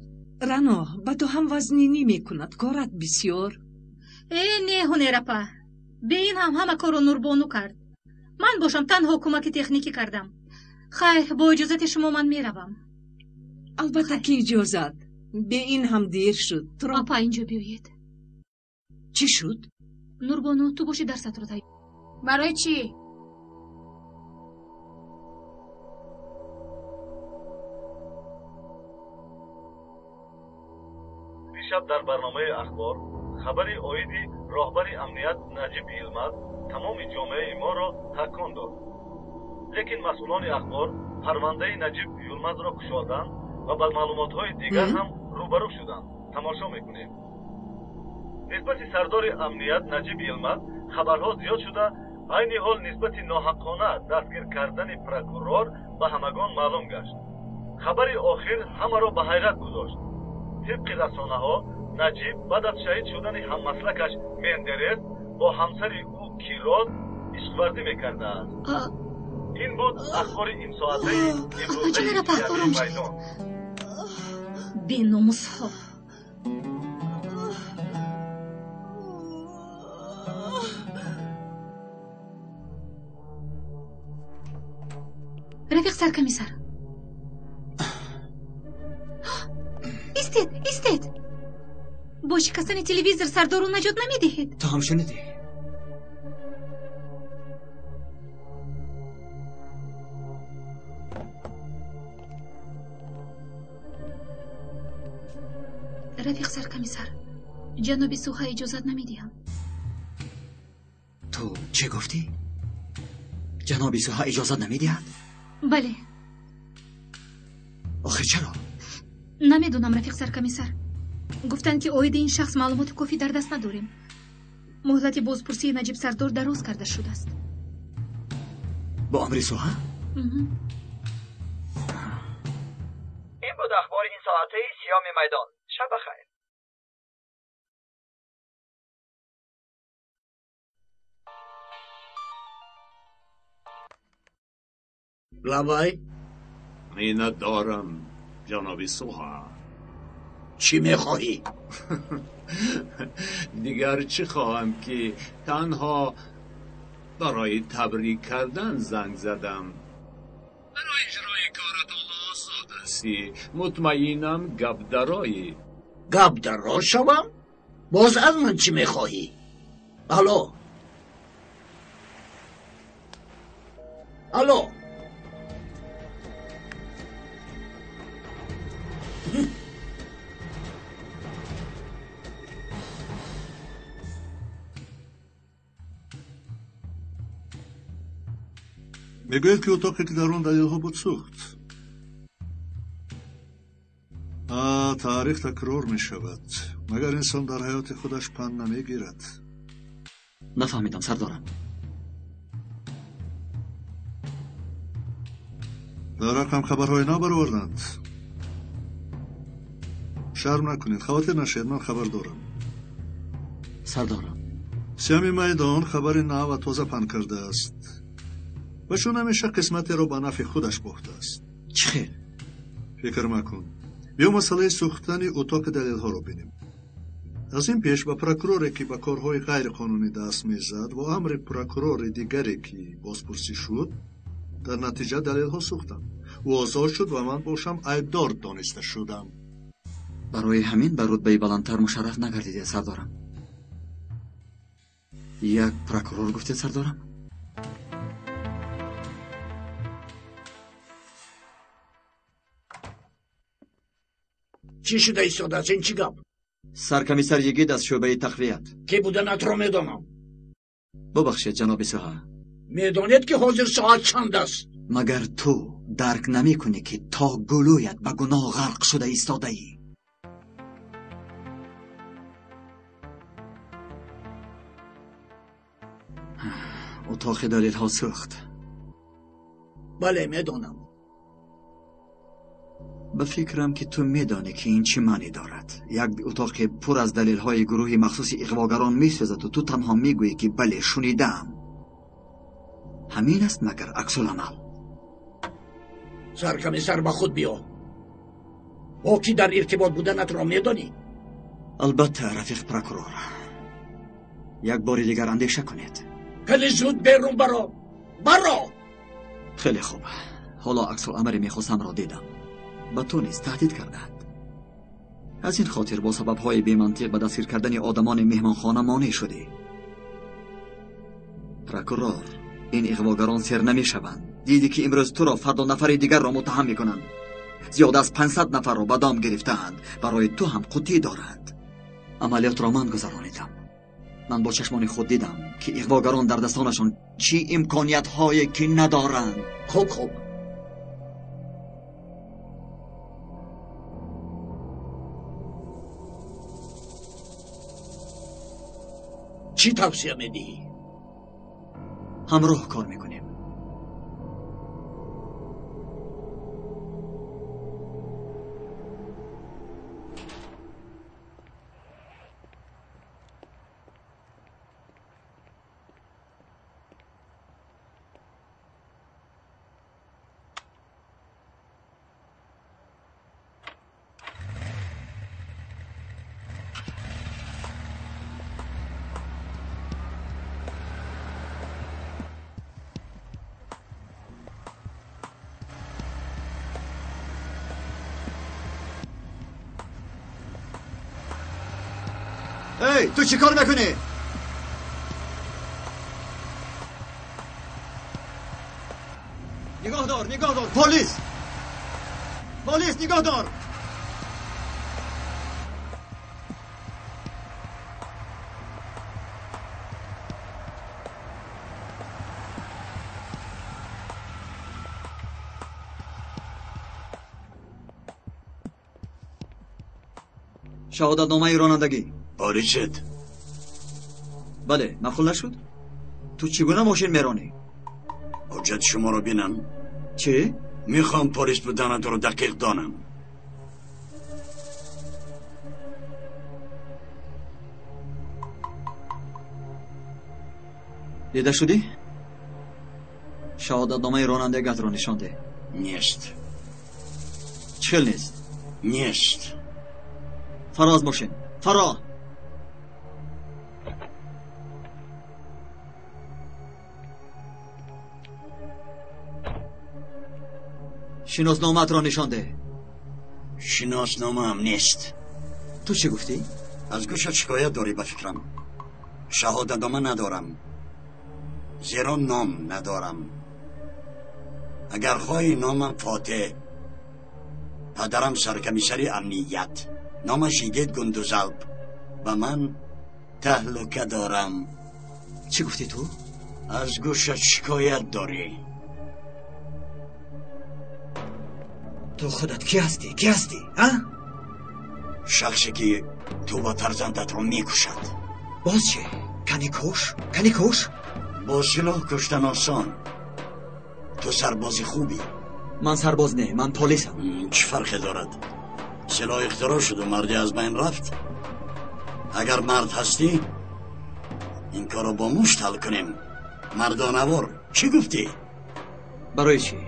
Speaker 8: Рано, ба ту ҳам вазнинӣ мекунад, корат бисёр.
Speaker 2: Э, не, Ҳунерапа. Бе ин ҳам ҳама корро Нурбону кард. Ман бошам танҳо кӯмаки техникӣ кардам. Хайр, бо иҷозати шумо ман меравам.
Speaker 8: Албатта ки иҷозат. Бе ин ҳам дер шуд.
Speaker 2: Апа, инҷо биёед.
Speaker 8: Чӣ шуд?
Speaker 2: Нурбону, ту боши дарсатро тайёр.
Speaker 11: Барои чӣ?
Speaker 5: Дишаб дар барномаи ахбор хабари оиди роҳбари амният Наҷиб Йилмаз тамоми ҷомеаи моро такон дод. Лекин масъулони ахбор парвандаи Наҷиб Йилмазро кушоданд ва ба маълумотҳои дигар ҳам рӯбарӯ шуданд. Тамошо мекунем. Нисбати сардори амният Наҷиб Йилмаз хабарҳо зиёд шуда, айни ҳол нисбати ноҳаққона дастгир кардани прокурор ба ҳамагон маълум гашт. Хабари охир ҳамаро ба ҳайрат гузошт. Тибқи расонаҳо, Наҷиб баъд аз шаҳид шудани ҳаммаслакаш Мендерес бо ҳамсари ӯ Кироз ишқварзӣ мекардааст. Ин буд ахбори имсоатаи имрӯзаи майдон.
Speaker 2: Беномусҳо. Рафиқ саркомиссар. Истед, истед. Бо шикастани телевизор сардорро наҷот намедиҳед.
Speaker 4: Ту ҳам шунидӣ?
Speaker 2: Рафиқ саркомиссар, ҷаноби Суҳа иҷозат намедиҳам.
Speaker 4: Ту чӣ гуфтӣ? Ҷаноби Суҳа иҷозат намедиҳад?
Speaker 2: Бале.
Speaker 4: Охир чаро?
Speaker 2: Намедонам, рафиқ саркомиссар. Гуфтанд, ки оиди ин шахс маълумоти кофӣ дар даст надорем. Муҳлати бозпурсии Наҷиб Сардор дароз карда шудааст.
Speaker 4: Бо амри Суҳа?
Speaker 16: Ин буд ахбори ин соатаи Сиёми майдон. Шаб бахайр.
Speaker 15: Лабай.
Speaker 3: Миннатдорам, ҷаноби Суҳа.
Speaker 15: Чӣ мехоҳӣ?
Speaker 3: Дигар чӣ хоҳам, ки танҳо барои табрик кардан занг задам. Барои иҷрои корат озод ҳастӣ. Мутмаинам, гап дароӣ.
Speaker 15: Гап даро шавам? Боз аз ман чӣ мехоҳӣ? Алло, алло.
Speaker 5: Мегӯяд, ки утоқе, ки дар он далелҳо буд, сӯхт. Таърих такрор мешавад. Магар инсон дар ҳаёти худаш панд намегирад?
Speaker 4: Нафаҳмидам, сардорам.
Speaker 5: Дар рақам хабарҳои нав бароварданд. Шарм накунед, хавотир нашавед, ман хабар дорам.
Speaker 4: Сардорам,
Speaker 5: Сиёми майдон хабари нав ва тоза паҳн кардааст ва чун ҳамеша қисматеро ба нафъи худаш бофтааст.
Speaker 4: Чӣ хел?
Speaker 5: Фикр макун. Биё масъалаи сӯхтани утоқи далелҳоро бинем. Аз ин пеш ба прокуроре, ки ба корҳои ғайриқонунӣ даст мезад, ва амри прокурори дигаре, ки бозпурсӣ шуд, дар натиҷа далелҳо сӯхтанд. Ӯ озод шуд ва ман бошам айбдор дониста шудам.
Speaker 4: Барои ҳамин ба рутбаи баландтар мушарраф нагардидед, сардорам. Як прокурор гуфтед, сардорам?
Speaker 15: Чӣ шуда истодааст? Ин чӣ гап?
Speaker 4: Саркомиссар Йигит аз шӯъбаи тақвият.
Speaker 15: Ки буданатро медонам.
Speaker 4: Бубахшед, ҷаноби Суҳа.
Speaker 15: Медонед, ки ҳозир соат чанд аст?
Speaker 4: Магар ту дарк намекунӣ, ки то гулӯят ба гуноҳ ғарқ шуда истодаӣ? Утоқи далелҳо сӯхт.
Speaker 15: Бале, медонам.
Speaker 4: Ба фикрам, ки ту медонӣ, ки ин чӣ маънӣ дорад. Як утоқи пур аз далелҳои гурӯҳи махсуси иғвогарон месӯзаду ту танҳо мегӯӣ, ки бале, шунидаам. Ҳамин аст магар аксуламал?
Speaker 15: Саркомиссар, ба худ биё. Бо кӣ дар иртибот буданатро медонӣ?
Speaker 4: Албатта, рафиқ прокурор. Як бори дигар андеша кунед.
Speaker 15: Хеле зуд берун баро. Баро!
Speaker 4: Хеле хуб. Ҳоло аксуламале мехостамро дидам. Ба ту низ таҳдид кардаанд. Аз ин хотир бо сабабҳои бемантиқ ба дастгир кардани одамони меҳмонхона монеъ шудӣ. Прокурор, ин иғвогарон сер намешаванд. Дидӣ, ки имрӯз туро, фардо нафари дигарро муттаҳам мекунанд. Зиёда аз 500 нафарро ба дом гирифтаанд. Барои ту ҳам қуттӣ доранд. Амалиётро ман гузаронидам. Ман бо чашмони худ дидам, ки иғвогарон дар дастонашон чӣ имкониятҳое ки надоранд.
Speaker 15: Хуб, хуб. Чӣ тавсия медиҳӣ?
Speaker 4: Ҳамроҳ кор мекунем. Эй, ту чӣ кор мекунӣ? Нигоҳ дор, нигоҳ дор, полис! Полис, нигоҳ дор! Шаҳодатномаи ронандагӣ.
Speaker 17: Полисет?
Speaker 4: Бале, маъқул нашуд? Ту чӣ гуна мошин меронӣ?
Speaker 17: Ҳуҷҷати шуморо бинам.
Speaker 4: Чӣ?
Speaker 17: Мехоҳам полис буданатро дақиқ донам.
Speaker 4: Дида шудӣ? Шаҳодатномаи ронандагиатро нишон деҳ.
Speaker 17: Нест.
Speaker 4: Чӣ хел нест?
Speaker 17: Нест.
Speaker 4: Фаро аз мошин. Фаро! Шиносномаатро нишон деҳ.
Speaker 17: Шиносномаам нест.
Speaker 4: Ту чӣ гуфтӣ?
Speaker 17: Аз гӯшат шикоят дорӣ ба фикрам. Шаҳодатнома надорам. Зеро ном надорам. Агар хоҳӣ номам Фотеҳ. Падарам саркомиссари амният. Номаш Йигит Гундузалп. Ба ман таҳлука дорам.
Speaker 4: Чӣ гуфтӣ ту?
Speaker 17: Аз гӯшат шикоят дорӣ.
Speaker 4: Ту худат кӣ ҳастӣ? Кӣ ҳастӣ? А?
Speaker 17: Шахсе ки ту ва фарзандатро мекушад.
Speaker 4: Боз чӣ? Кани куш? Кани куш?
Speaker 17: Бо силоҳ куштан осон. Ту сарбози хубӣ.
Speaker 4: Ман сарбоз не, ман полисам.
Speaker 17: Чӣ фарқе дорад? Силоҳ ихтироъ шуду марде аз байн рафт. Агар мард ҳастӣ, ин корро бо мушт ҳал кунем. Мардонавор, чӣ гуфтӣ?
Speaker 4: Барои чӣ?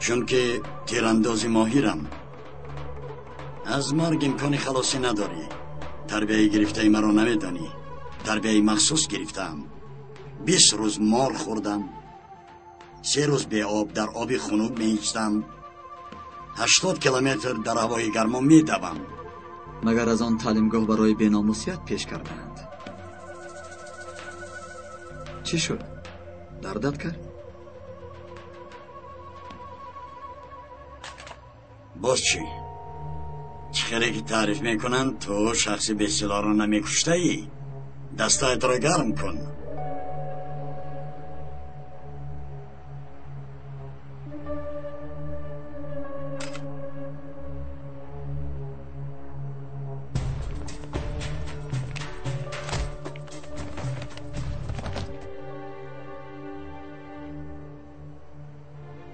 Speaker 17: Чунки тирандози моҳирам. Аз марг имкони халосӣ надорӣ. Тарбияи гирифтаи маро намедонӣ. Тарбияи махсус гирифтаам. 20 рӯз мор хӯрдам. 3 рӯз беоб дар оби хунук меистам. 80 километр дар ҳавои гармо медавам.
Speaker 4: Магар аз он таълимгоҳ барои беномусият пеш кардаанд? Чӣ шуд? Дардат кард?
Speaker 17: Боз чӣ? Чӣ хеле ки таъриф мекунанд, ту шахси бесилоҳро намекуштаӣ. Дастҳоятро гарм кун.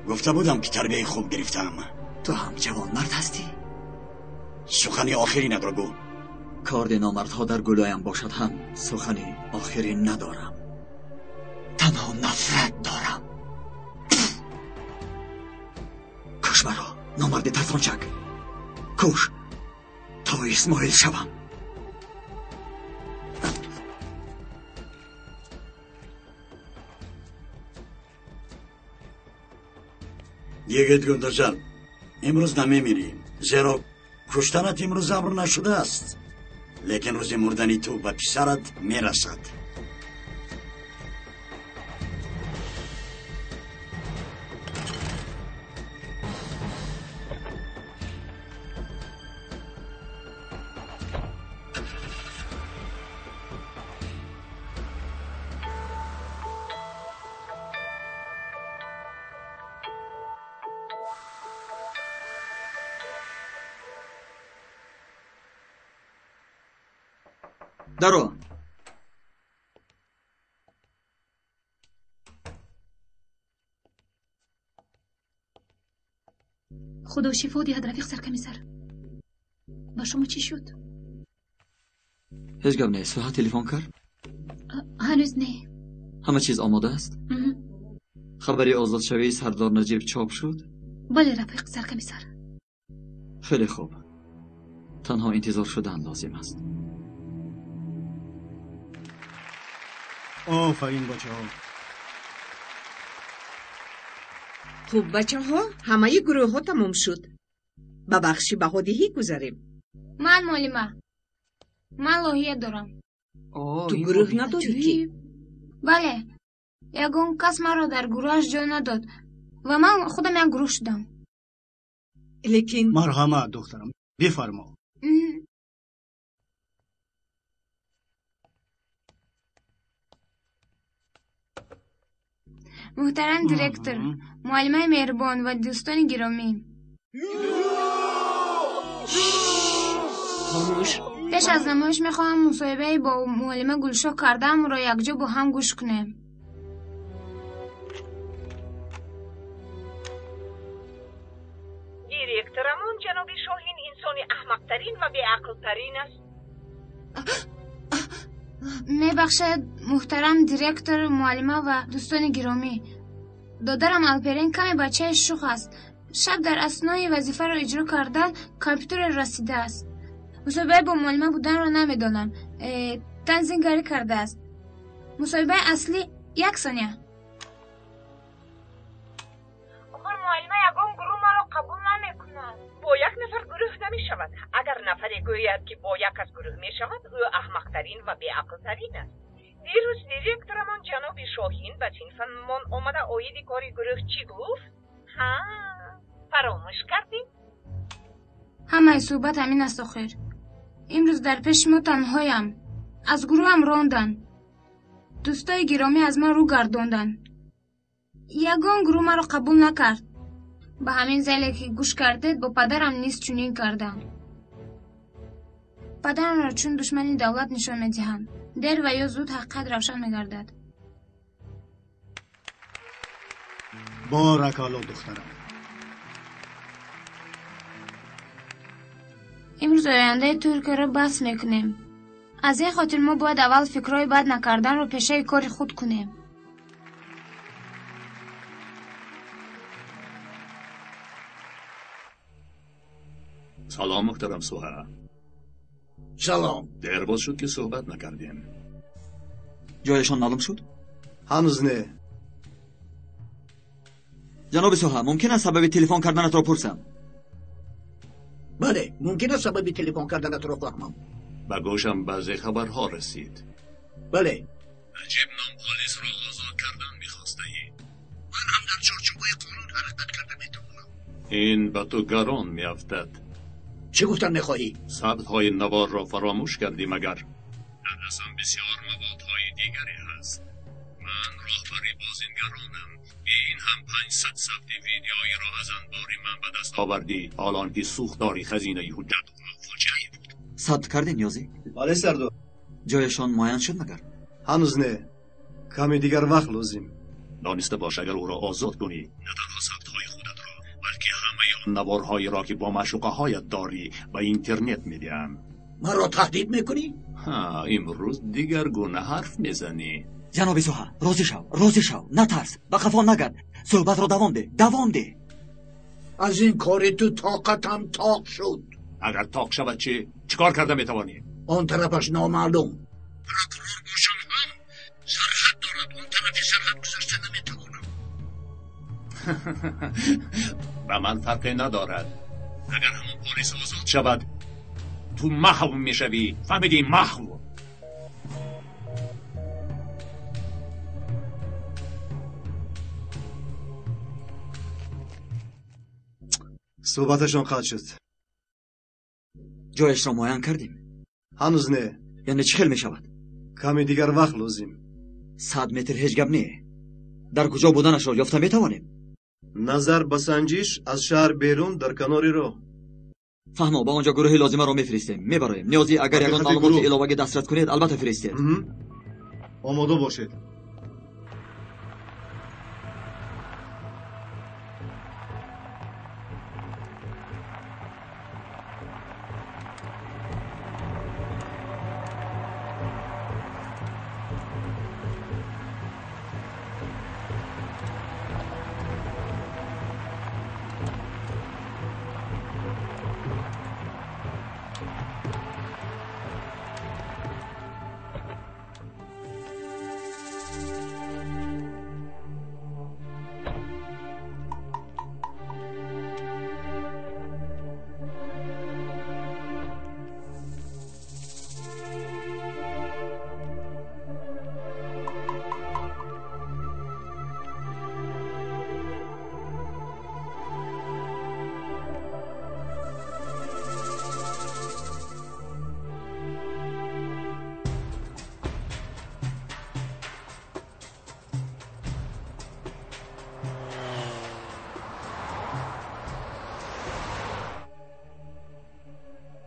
Speaker 17: Гуфта будам ки тарбияи хуб гирифтаам.
Speaker 4: Ту ҳам ҷавонмард ҳастӣ?
Speaker 17: Сухани охиринатро гӯ.
Speaker 4: Корди номардҳо дар гулоям бошад ҳам сухани охирин надорам. Танҳо нафрат дорам. Куш маро, номарди тарсончак. Куш то Исмоил шавам.
Speaker 17: Йигит Гундузалп, имрӯз намемирӣ, зеро куштанат имрӯз амр нашудааст. Лекин рӯзи мурдани ту ба писарат мерасад.
Speaker 4: Даро.
Speaker 2: Худо шифо диҳад, рафиқ саркомиссар. Ба шумо чӣ шуд?
Speaker 4: Ҳеҷ гап нест. Суҳа телефон кард?
Speaker 2: Ҳанӯз не.
Speaker 4: Ҳама чиз омода аст? Хабари озодшавии сардор Наҷиб чоп шуд?
Speaker 2: Бале, рафиқ саркомиссар.
Speaker 4: Хеле хуб. Танҳо интизор шудан лозим аст.
Speaker 10: Офарин бачаҳо.
Speaker 8: Хуб бачаҳо, ҳамаи гурӯҳҳо тамом шуд. Ба бахши баҳодиҳӣ гузарем.
Speaker 11: Ман муаллима. Ман лоҳия дорам.
Speaker 8: Ту гурӯҳ надорӣ ки?
Speaker 11: Бале, ягон кас маро дар гурӯҳаш ҷой надод ва ман худам як гурӯҳ шудам.
Speaker 8: Лекин
Speaker 10: марҳамат духтарам, бифармо.
Speaker 11: Муҳтарам директор, муаллимаи меҳрубон ва дӯстони гиромӣ.
Speaker 8: Хомӯш.
Speaker 11: Пеш аз намоиш мехоҳам мусоҳибае бо муаллима Гулшоҳ кардаамро якҷо бо ҳам гӯш кунем.
Speaker 8: Директорамон ҷаноби Шоҳин инсони аҳмақтарин ва беақлтарин аст.
Speaker 11: Мебахшед, муҳтарам директор, муаллима ва дӯстони гиромӣ. Додарам Алперин каме бачаи шух аст. Шаб дар аснои вазифаро иҷро кардан компютерро расидааст. Мусоҳибаи бо муаллима буданро намедонам. Танзимгарӣ кардааст. Мусоҳибаи аслӣ як сония.
Speaker 8: Охир муаллима ягон гурӯҳ маро қабул намекунад. Бо як нафар гурӯҳ намешавад. Агар нафаре гӯяд, ки бо як кас гурӯҳ мешавад, ӯ аҳмақтарин ва беақлтарин аст. Дирӯз директорамон ҷаноби Шоҳин ба синфамон омада оиди кори гурӯҳ чӣ гуфт? Ҳа, фаромӯш кардӣ?
Speaker 11: Ҳамаи суҳбат ҳамин аст охир. Имрӯз дар пеши мо танҳоям. Аз гурӯҳам ронданд. Дӯстои гиромӣ аз ман рӯ гардонданд. Ягон гурӯҳ маро қабул накард. Ба ҳамин зале ки гӯш кардед, бо падарам низ чунин кардам. Падарамро чун душмани давлат нишон медиҳанд. Дер ва ё зуд ҳақиқат равшан мегардад.
Speaker 10: Боракалло, духтарам.
Speaker 11: Имрӯз ояндаи Туркияро баҳс мекунем. Аз ин хотир мо бояд аввал фикрҳои бад накарданро пешаи кори худ кунем.
Speaker 3: Салом, муҳтарам Суҳа.
Speaker 15: Салом.
Speaker 3: Дер боз шуд, ки суҳбат накардем.
Speaker 4: Ҷояшон маълум шуд?
Speaker 6: Ҳанӯз не.
Speaker 4: Ҷаноби Суҳа, мумкин аст сабаби телефон карданатро пурсам?
Speaker 15: Бале, мумкин аст сабаби телефон карданатро фаҳмам.
Speaker 3: Ба гӯшам баъзе хабарҳо расид.
Speaker 15: Бале.
Speaker 3: Аҷиб ном полисро озод кардан мехостаӣ.
Speaker 15: Ман ҳам дар чорчӯбаи қонун ҳаракат карда метавонам.
Speaker 3: Ин ба ту гарон меафтад.
Speaker 15: Чӣ гуфтан мехоҳӣ?
Speaker 3: Сабтҳои наворро фаромӯш кардӣ магар? Дар дастам бисёр маводҳои дигаре ҳаст. Ман роҳбари бозингаронам. Ин ҳам 500 сабти видеоиро аз анбори ман ба даст овардӣ, ҳолон ки сӯхтори хазинаи ҳуҷҷат фоҷиае буд.
Speaker 4: Сабт кардем, Ниёзӣ?
Speaker 6: Бале, сардор.
Speaker 4: Ҷояшон муайян шуд магар?
Speaker 6: Ҳанӯз не. Каме дигар вақт лозим.
Speaker 3: Дониста бош, агар ӯро озод кунӣ, на танҳо сабтҳои худатро, балки ҳамаи он наворҳоеро, ки бо маъшуқаҳоят дорӣ, ба интернет медиҳам.
Speaker 15: Маро таҳдид мекунӣ?
Speaker 3: Ҳа, имрӯз дигаргуна ҳарф мезанӣ.
Speaker 4: Ҷаноби Суҳа, розӣ шав, розӣ шав, натарс, ба қафо нагард, суҳбатро давом деҳ, давом деҳ.
Speaker 15: Аз ин кори ту тоқатам тоқ шуд.
Speaker 3: Агар тоқ шавад чӣ? Чӣ кор карда метавонӣ?
Speaker 15: Он тарафаш номаълум. Прокурор бошам ҳам сарҳад дорад, он тарафи сарҳад гузашта наметавонам.
Speaker 3: Ба ман фарқе надорад. Агар ҳамон полис озод шавад, ту маҳв мешавӣ. Фаҳмидӣ? Маҳв.
Speaker 6: Суҳбаташон қатъ шуд.
Speaker 4: Ҷояшро муайян кардем?
Speaker 6: Ҳанӯз не.
Speaker 4: Яъне чӣ хел мешавад?
Speaker 6: Каме дигар вақт лозим.
Speaker 4: 100 метр ҳеҷ гап не. Дар куҷо буданашро ёфта метавонем?
Speaker 6: Назар ба санҷиш аз шаҳр берун дар канори роҳ.
Speaker 4: Фаҳмо, ба он ҷо гурӯҳи лозимаро мефиристем. Мебароем. Ниёзӣ, агар ягон маълумоти иловагӣ дастрас кунед, албатта фиристед.
Speaker 5: Омода бошед.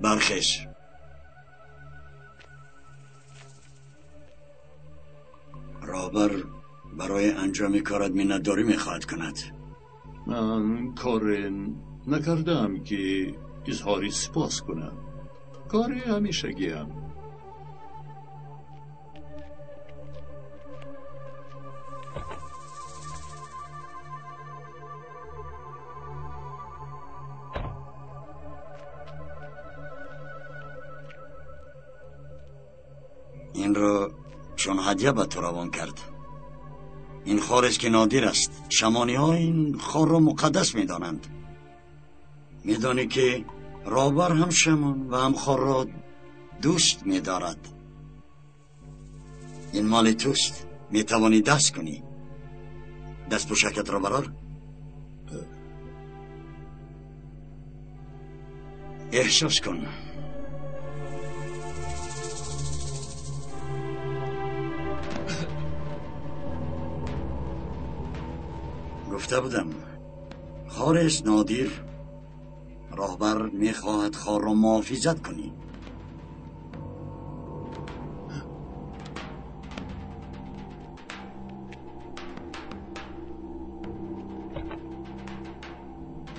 Speaker 17: Бархез. Анҷоми корат миннатдорӣ мехоҳад кунад.
Speaker 3: Ман коре накардаам, ки изҳори сипос кунам. Кори ҳамешагиам.
Speaker 17: Инро чун ҳадя ба ту равон кард. Ин хорест ки нодир аст. Шамониҳо ин хорро муқаддас медонанд. Медонӣ ки роҳбар ҳам шамон ва ҳам хорро дӯст медорад. Ин моли туст, метавонӣ даст кунӣ. Дастпӯшакатро барор. Эҳсос кун. Гуфта будам, хорест нодир. Роҳбар мехоҳад хорро муҳофизат кунӣ.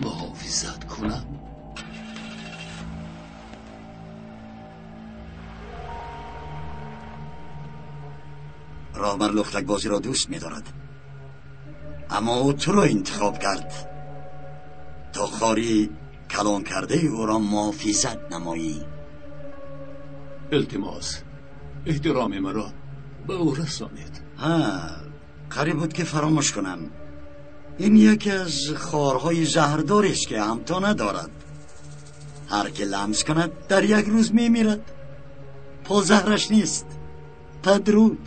Speaker 3: Муҳофизат кунам?
Speaker 17: Роҳбар лухтакбозиро дӯст медорад, аммо ӯ туро интихоб кард то хори калон кардаи ӯро муҳофизат намоӣ.
Speaker 3: Илтимос, эҳтироми маро ба ӯ расонед.
Speaker 17: Ҳа, қариб буд ки фаромӯш кунам. Ин яке аз хорҳои заҳрдорест ки ҳамто надорад. Ҳар ки ламс кунад дар як рӯз мемирад. Позаҳраш нест. Падруд.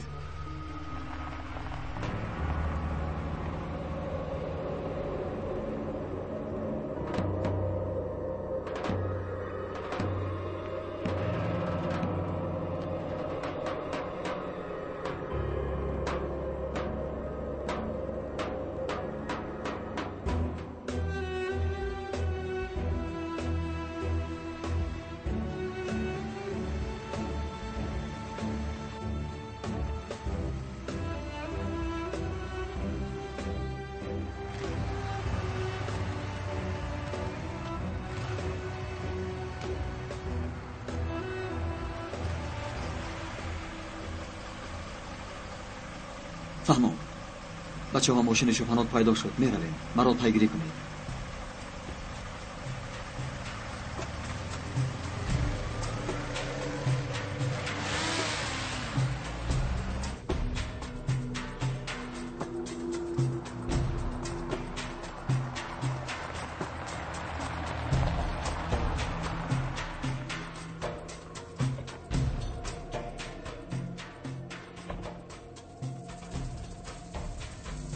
Speaker 4: Фаҳмом. Бачаҳо, мошини шофанот пайдо шуд. Меравем. Маро пайгирӣ кунед.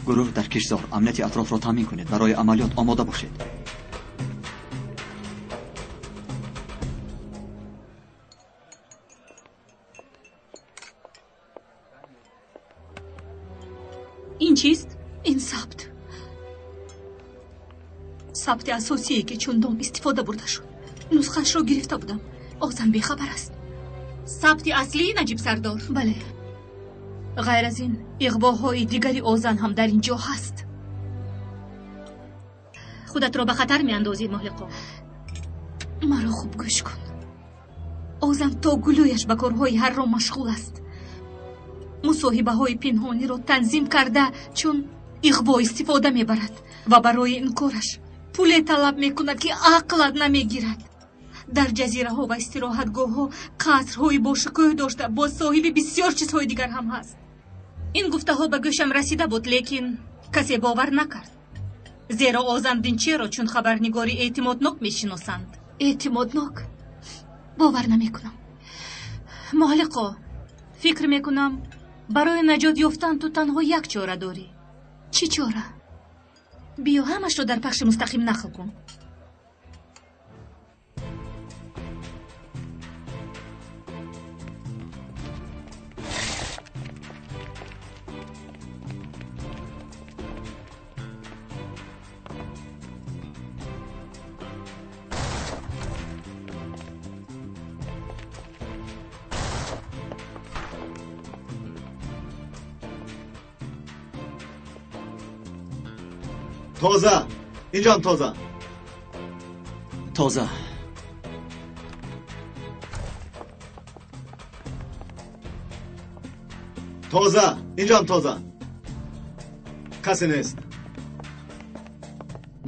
Speaker 4: Гурӯҳ дар киштзор амнияти атрофро таъмин кунед. Барои амалиёт омода бошед.
Speaker 2: Ин чист? Ин сабт. Сабти асосие ки чун дом истифода бурда шуд. Нусхаашро гирифта будам. Озан бехабар аст. Сабти аслии Наҷиб Сардор? Бале. Ғайр аз ин, иғвоҳои дигари Озан ҳам дар ин ҷо ҳаст. Худатро ба хатар меандозӣ, Моҳлиқо. Маро хуб гӯш кун. Озан то гулӯяш ба корҳои ҳарром машғул аст. Мусоҳибаҳои пинҳониро танзим карда, чун иғво истифода мебарад ва барои ин кораш пуле талаб мекунад, ки ақлат намегирад. Дар ҷазираҳо ва истироҳатгоҳҳо қасрҳои бошукӯҳ дошта, боз соҳиби бисёр чизҳои дигар ҳам ҳаст. Ин гуфтаҳо ба гӯшам расида буд, лекин касе бовар накард. Зеро Озан Динчеро чун хабарнигори эътимоднок мешиносанд. Эътимоднок? Бовар намекунам. Моҳлиқо, фикр мекунам, барои наҷот ёфтан ту танҳо як чора дорӣ. Чӣ чора? Биё ҳамашро дар пахши мустақим нақл кун.
Speaker 4: Тоза, инҷо ҳам тоза. Тоза. Тоза, инҷо ҳам тоза. Касе нест.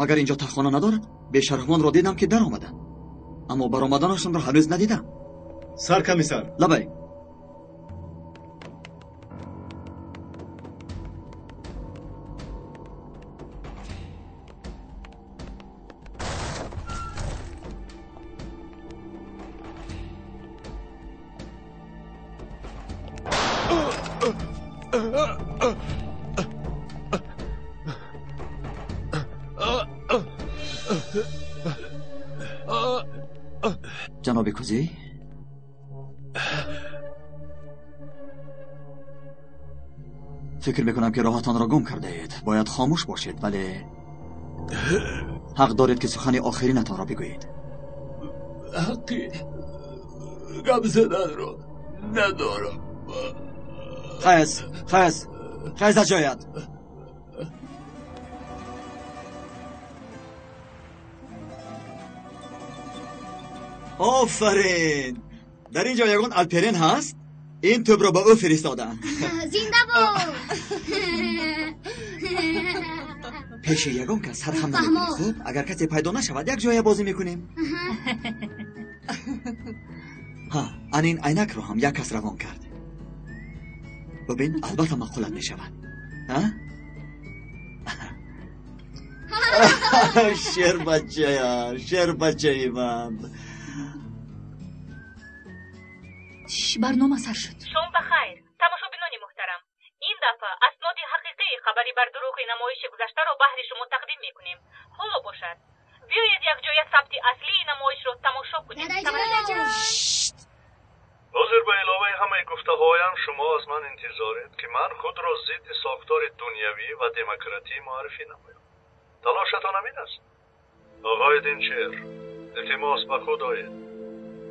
Speaker 4: Магар инҷо таххона надорад? Бешарҳмонро дидам ки даромаданд, аммо баромаданашонро ҳанӯз надидам.
Speaker 5: Сар комиссар.
Speaker 4: Лабай. ҷаноби Кузей, фикр мекунам ки роҳатонро гум кардаед. Бояд хомӯш бошед, вале ҳақ доред ки сухани охиринатонро бигӯед.
Speaker 3: Ҳаққи гап заданро надорам.
Speaker 4: Хез, хез, хез аз ҷоят. Офарин! Дар ин ҷо ягон Алперен ҳаст? Ин тӯбро ба ӯ фиристодам.
Speaker 13: Зинда бод!
Speaker 4: Пеши ягон кас сархам намекунӣ, хуб? Агар касе пайдо нашавад, як ҷоя бозӣ мекунем. Ҳа, ан ин айнакро ҳам як кас равон кард. Бибин, албатта маъқулат мешавад. Ҳа? Шербачая, шербачаи ман.
Speaker 2: Барнома сар шуд.
Speaker 8: Шом ба хайр, тамошобинони муҳтарам. Ин дафъа асноди ҳақиқии хабари бардурӯғи намоиши гузаштаро баҳри шумо тақдим мекунем. Ҳоло бошад, биёед якҷоя сабти аслии намоишро тамошо кунем.
Speaker 5: Ҳозир ба иловаи ҳамаи гуфтаҳоям шумо аз ман интизоред, ки ман худро зидди сохтори дунявӣ ва демократӣ муаррифӣ намоям. Талошатон ҳамин аст? Оғои Динчер, илтимос ба худ оед.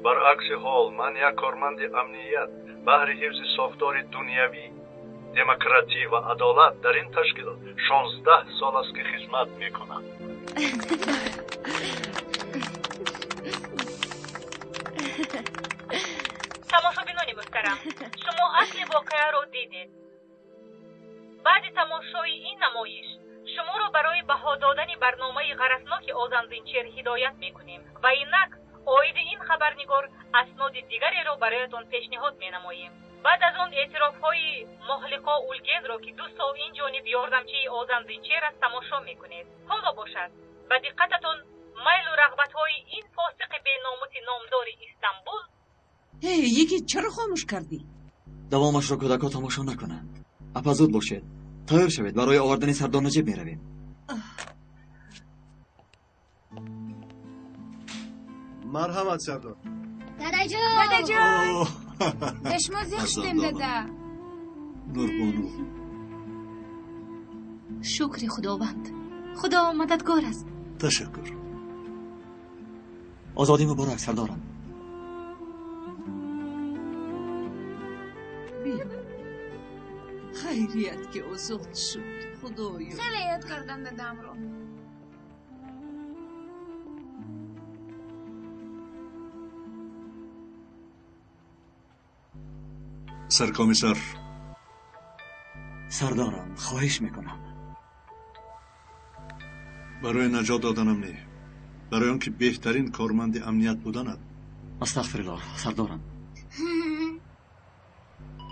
Speaker 5: Баръакси ҳол, ман як корманди амният баҳри ҳифзи сохтори дунявӣ, демократӣ ва адолат дар ин ташкилот 16 сол аст ки хизмат мекунам.
Speaker 8: Тамошобинони муҳтарам, шумо асли воқеаро дидед. Баъди тамошои ин намоиш шуморо барои баҳо додани барномаи ғаразноки Озан Динчер ҳидоят мекунем ва инак оиди ин хабарнигор асноди дигареро бароятон пешниҳод менамоем. Баъд аз он эътирофҳои Моҳлиқо Улгенро, ки 2 сол ин ҷониб ёрдамчии Озан Динчер аст, тамошо мекунед. Ҳоло бошад, ба диққататон майлу рағбатҳои ин фосиқи беномуси номдори Истанбул.
Speaker 18: Эй, йигит, чаро хомӯш кардӣ?
Speaker 4: Давомашро кӯдакҳо тамошо накунанд. Апа, зуд бошед, тайёр шавед, барои овардани Сардор Наҷиб меравем.
Speaker 6: Марҳамат, сардор.
Speaker 13: Дадаҷон!
Speaker 11: Дадаҷон! Ба шумо зиқ шудем, дада.
Speaker 5: Нурбону.
Speaker 2: Шукри Худованд. Худо мададгор аст.
Speaker 5: Ташаккур.
Speaker 4: Озодӣ муборак, сардорам.
Speaker 18: Хайрият ки озод шуд, Худоё.
Speaker 11: Хеле ёд кардам дадамро.
Speaker 5: Саркомиссар.
Speaker 4: Сардорам, хоҳиш мекунам.
Speaker 5: Барои наҷот доданам не, барои он ки беҳтарин корманди амният буданат.
Speaker 4: Астағфируллоҳ, сардорам.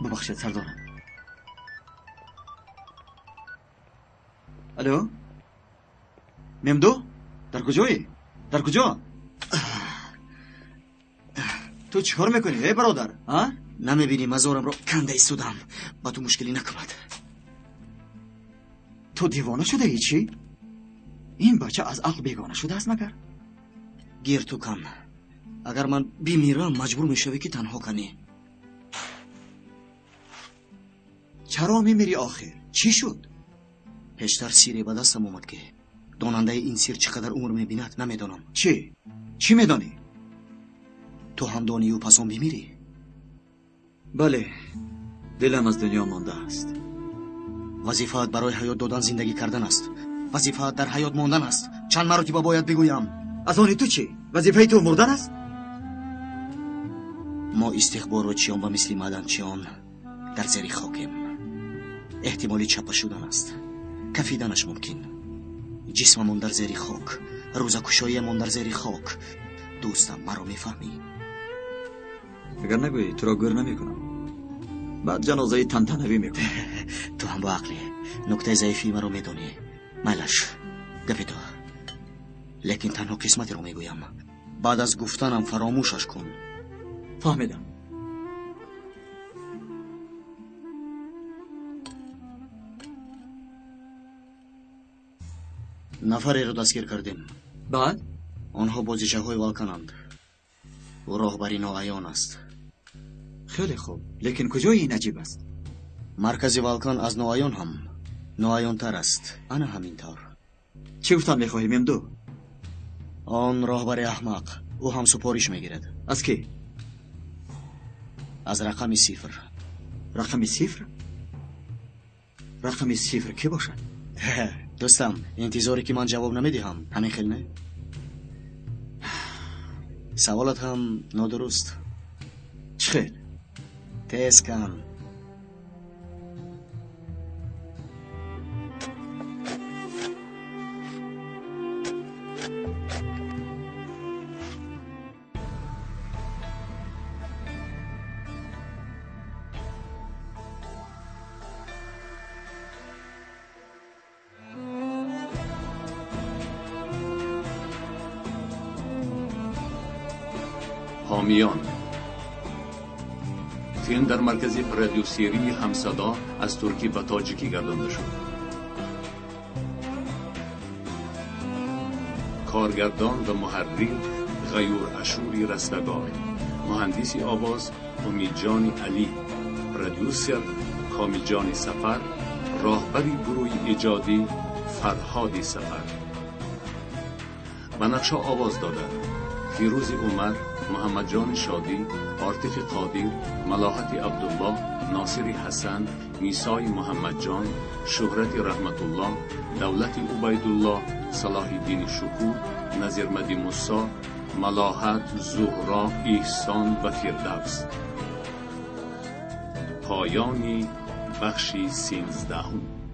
Speaker 4: Бубахшед, сардорам. Алло? Мемду? Дар куҷоӣ? Дар куҷо? Ту чӣ кор мекунӣ, эй бародар? А?
Speaker 7: Намебинӣ, мазорамро канда истодам. Ба ту мушкилӣ накунад.
Speaker 4: Ту девона шудаӣ чӣ? Ин бача аз ақл бегона шудааст магар?
Speaker 7: Гир ту кан. Агар ман бимирам, маҷбур мешавӣ ки танҳо канӣ.
Speaker 4: Чаро мемирӣ охир? Чӣ шуд?
Speaker 7: Пештар сире ба дастам омад ки донандаи ин сир чӣ қадар умр мебинад, намедонам.
Speaker 4: Чӣ? Чӣ медонӣ?
Speaker 7: Ту ҳам донию пас он бимирӣ?
Speaker 4: Бале, дилам аз дунё мондааст.
Speaker 7: Вазифаат барои ҳаёт додан зиндагӣ кардан аст. Вазифаат дар ҳаёт мондан аст. Чанд маротиба бояд бигӯям?
Speaker 4: Аз они ту чӣ? Вазифаи ту мурдан аст?
Speaker 7: Мо истихборотчиён ба мисли маъданчиён дар зери хокем. Эҳтимоли чапа шудан аст. Кафиданаш мумкин. Ҷисмамон дар зери хок, рӯзакушоиямон дар зери хок. Дӯстам, маро мефаҳмӣ?
Speaker 4: Агар нагӯӣ, туро гӯр намекунам. Баъд ҷанозаи тантанавӣ мекунам.
Speaker 7: Ту ҳам бо ақлӣ. Нуктаи заифии маро медонӣ. Майлаш, гапи ту. Лекин танҳо қисматеро мегӯям. Баъд аз гуфтанам фаромӯшаш кун.
Speaker 4: Фаҳмидам.
Speaker 7: Нафареро дастгир кардем.
Speaker 4: Баъд?
Speaker 7: Онҳо бозичаҳои Валкананд. Ӯ роҳбари ноаён аст.
Speaker 4: Хеле хуб, лекин куҷои ин аҷиб аст?
Speaker 7: Маркази Валкан аз ноаён ҳам ноаёнтар аст. Ана ҳамин тавр.
Speaker 4: Чӣ гуфтан мехоҳӣ, Мемду?
Speaker 7: Он роҳбари аҳмақ. Ӯ ҳам супориш мегирад.
Speaker 4: Аз кӣ?
Speaker 7: Аз рақами сифр.
Speaker 4: Рақами сифр? Рақами сифр кӣ бошад?
Speaker 7: Дӯстам, интизоре ки ман ҷавоб намедиҳам, ҳамин хел не? Саволат ҳам нодуруст.
Speaker 4: Чӣ хел?
Speaker 7: Тез кан.
Speaker 1: ҳомиён. Филм дар маркази продюсерии Ҳамсадо аз туркӣ ба тоҷикӣ гардонда шуд. Коргардон ва муҳаррир Ғаюр Ашури Растагор, муҳандиси овоз Умидҷони Алӣ, продюсер Комилҷони Сафар, роҳбари гурӯҳи эҷодӣ Фарҳоди Сафар. Ба нақшҳо овоз доданд Фирӯзи Умар, Муҳаммадҷони Шодӣ, Ортифи Қодир, Малоҳати Абдуллоҳ, Носири Ҳасан, Мисои Муҳаммадҷон, Шӯҳрати Раҳматуллоҳ, Давлати Убайдуллоҳ, Салоҳиддини Шукур, Назирмади Мусо, Малоҳат, Зуҳро, Эҳсон ва Фирдавс. Поёни бахши 13.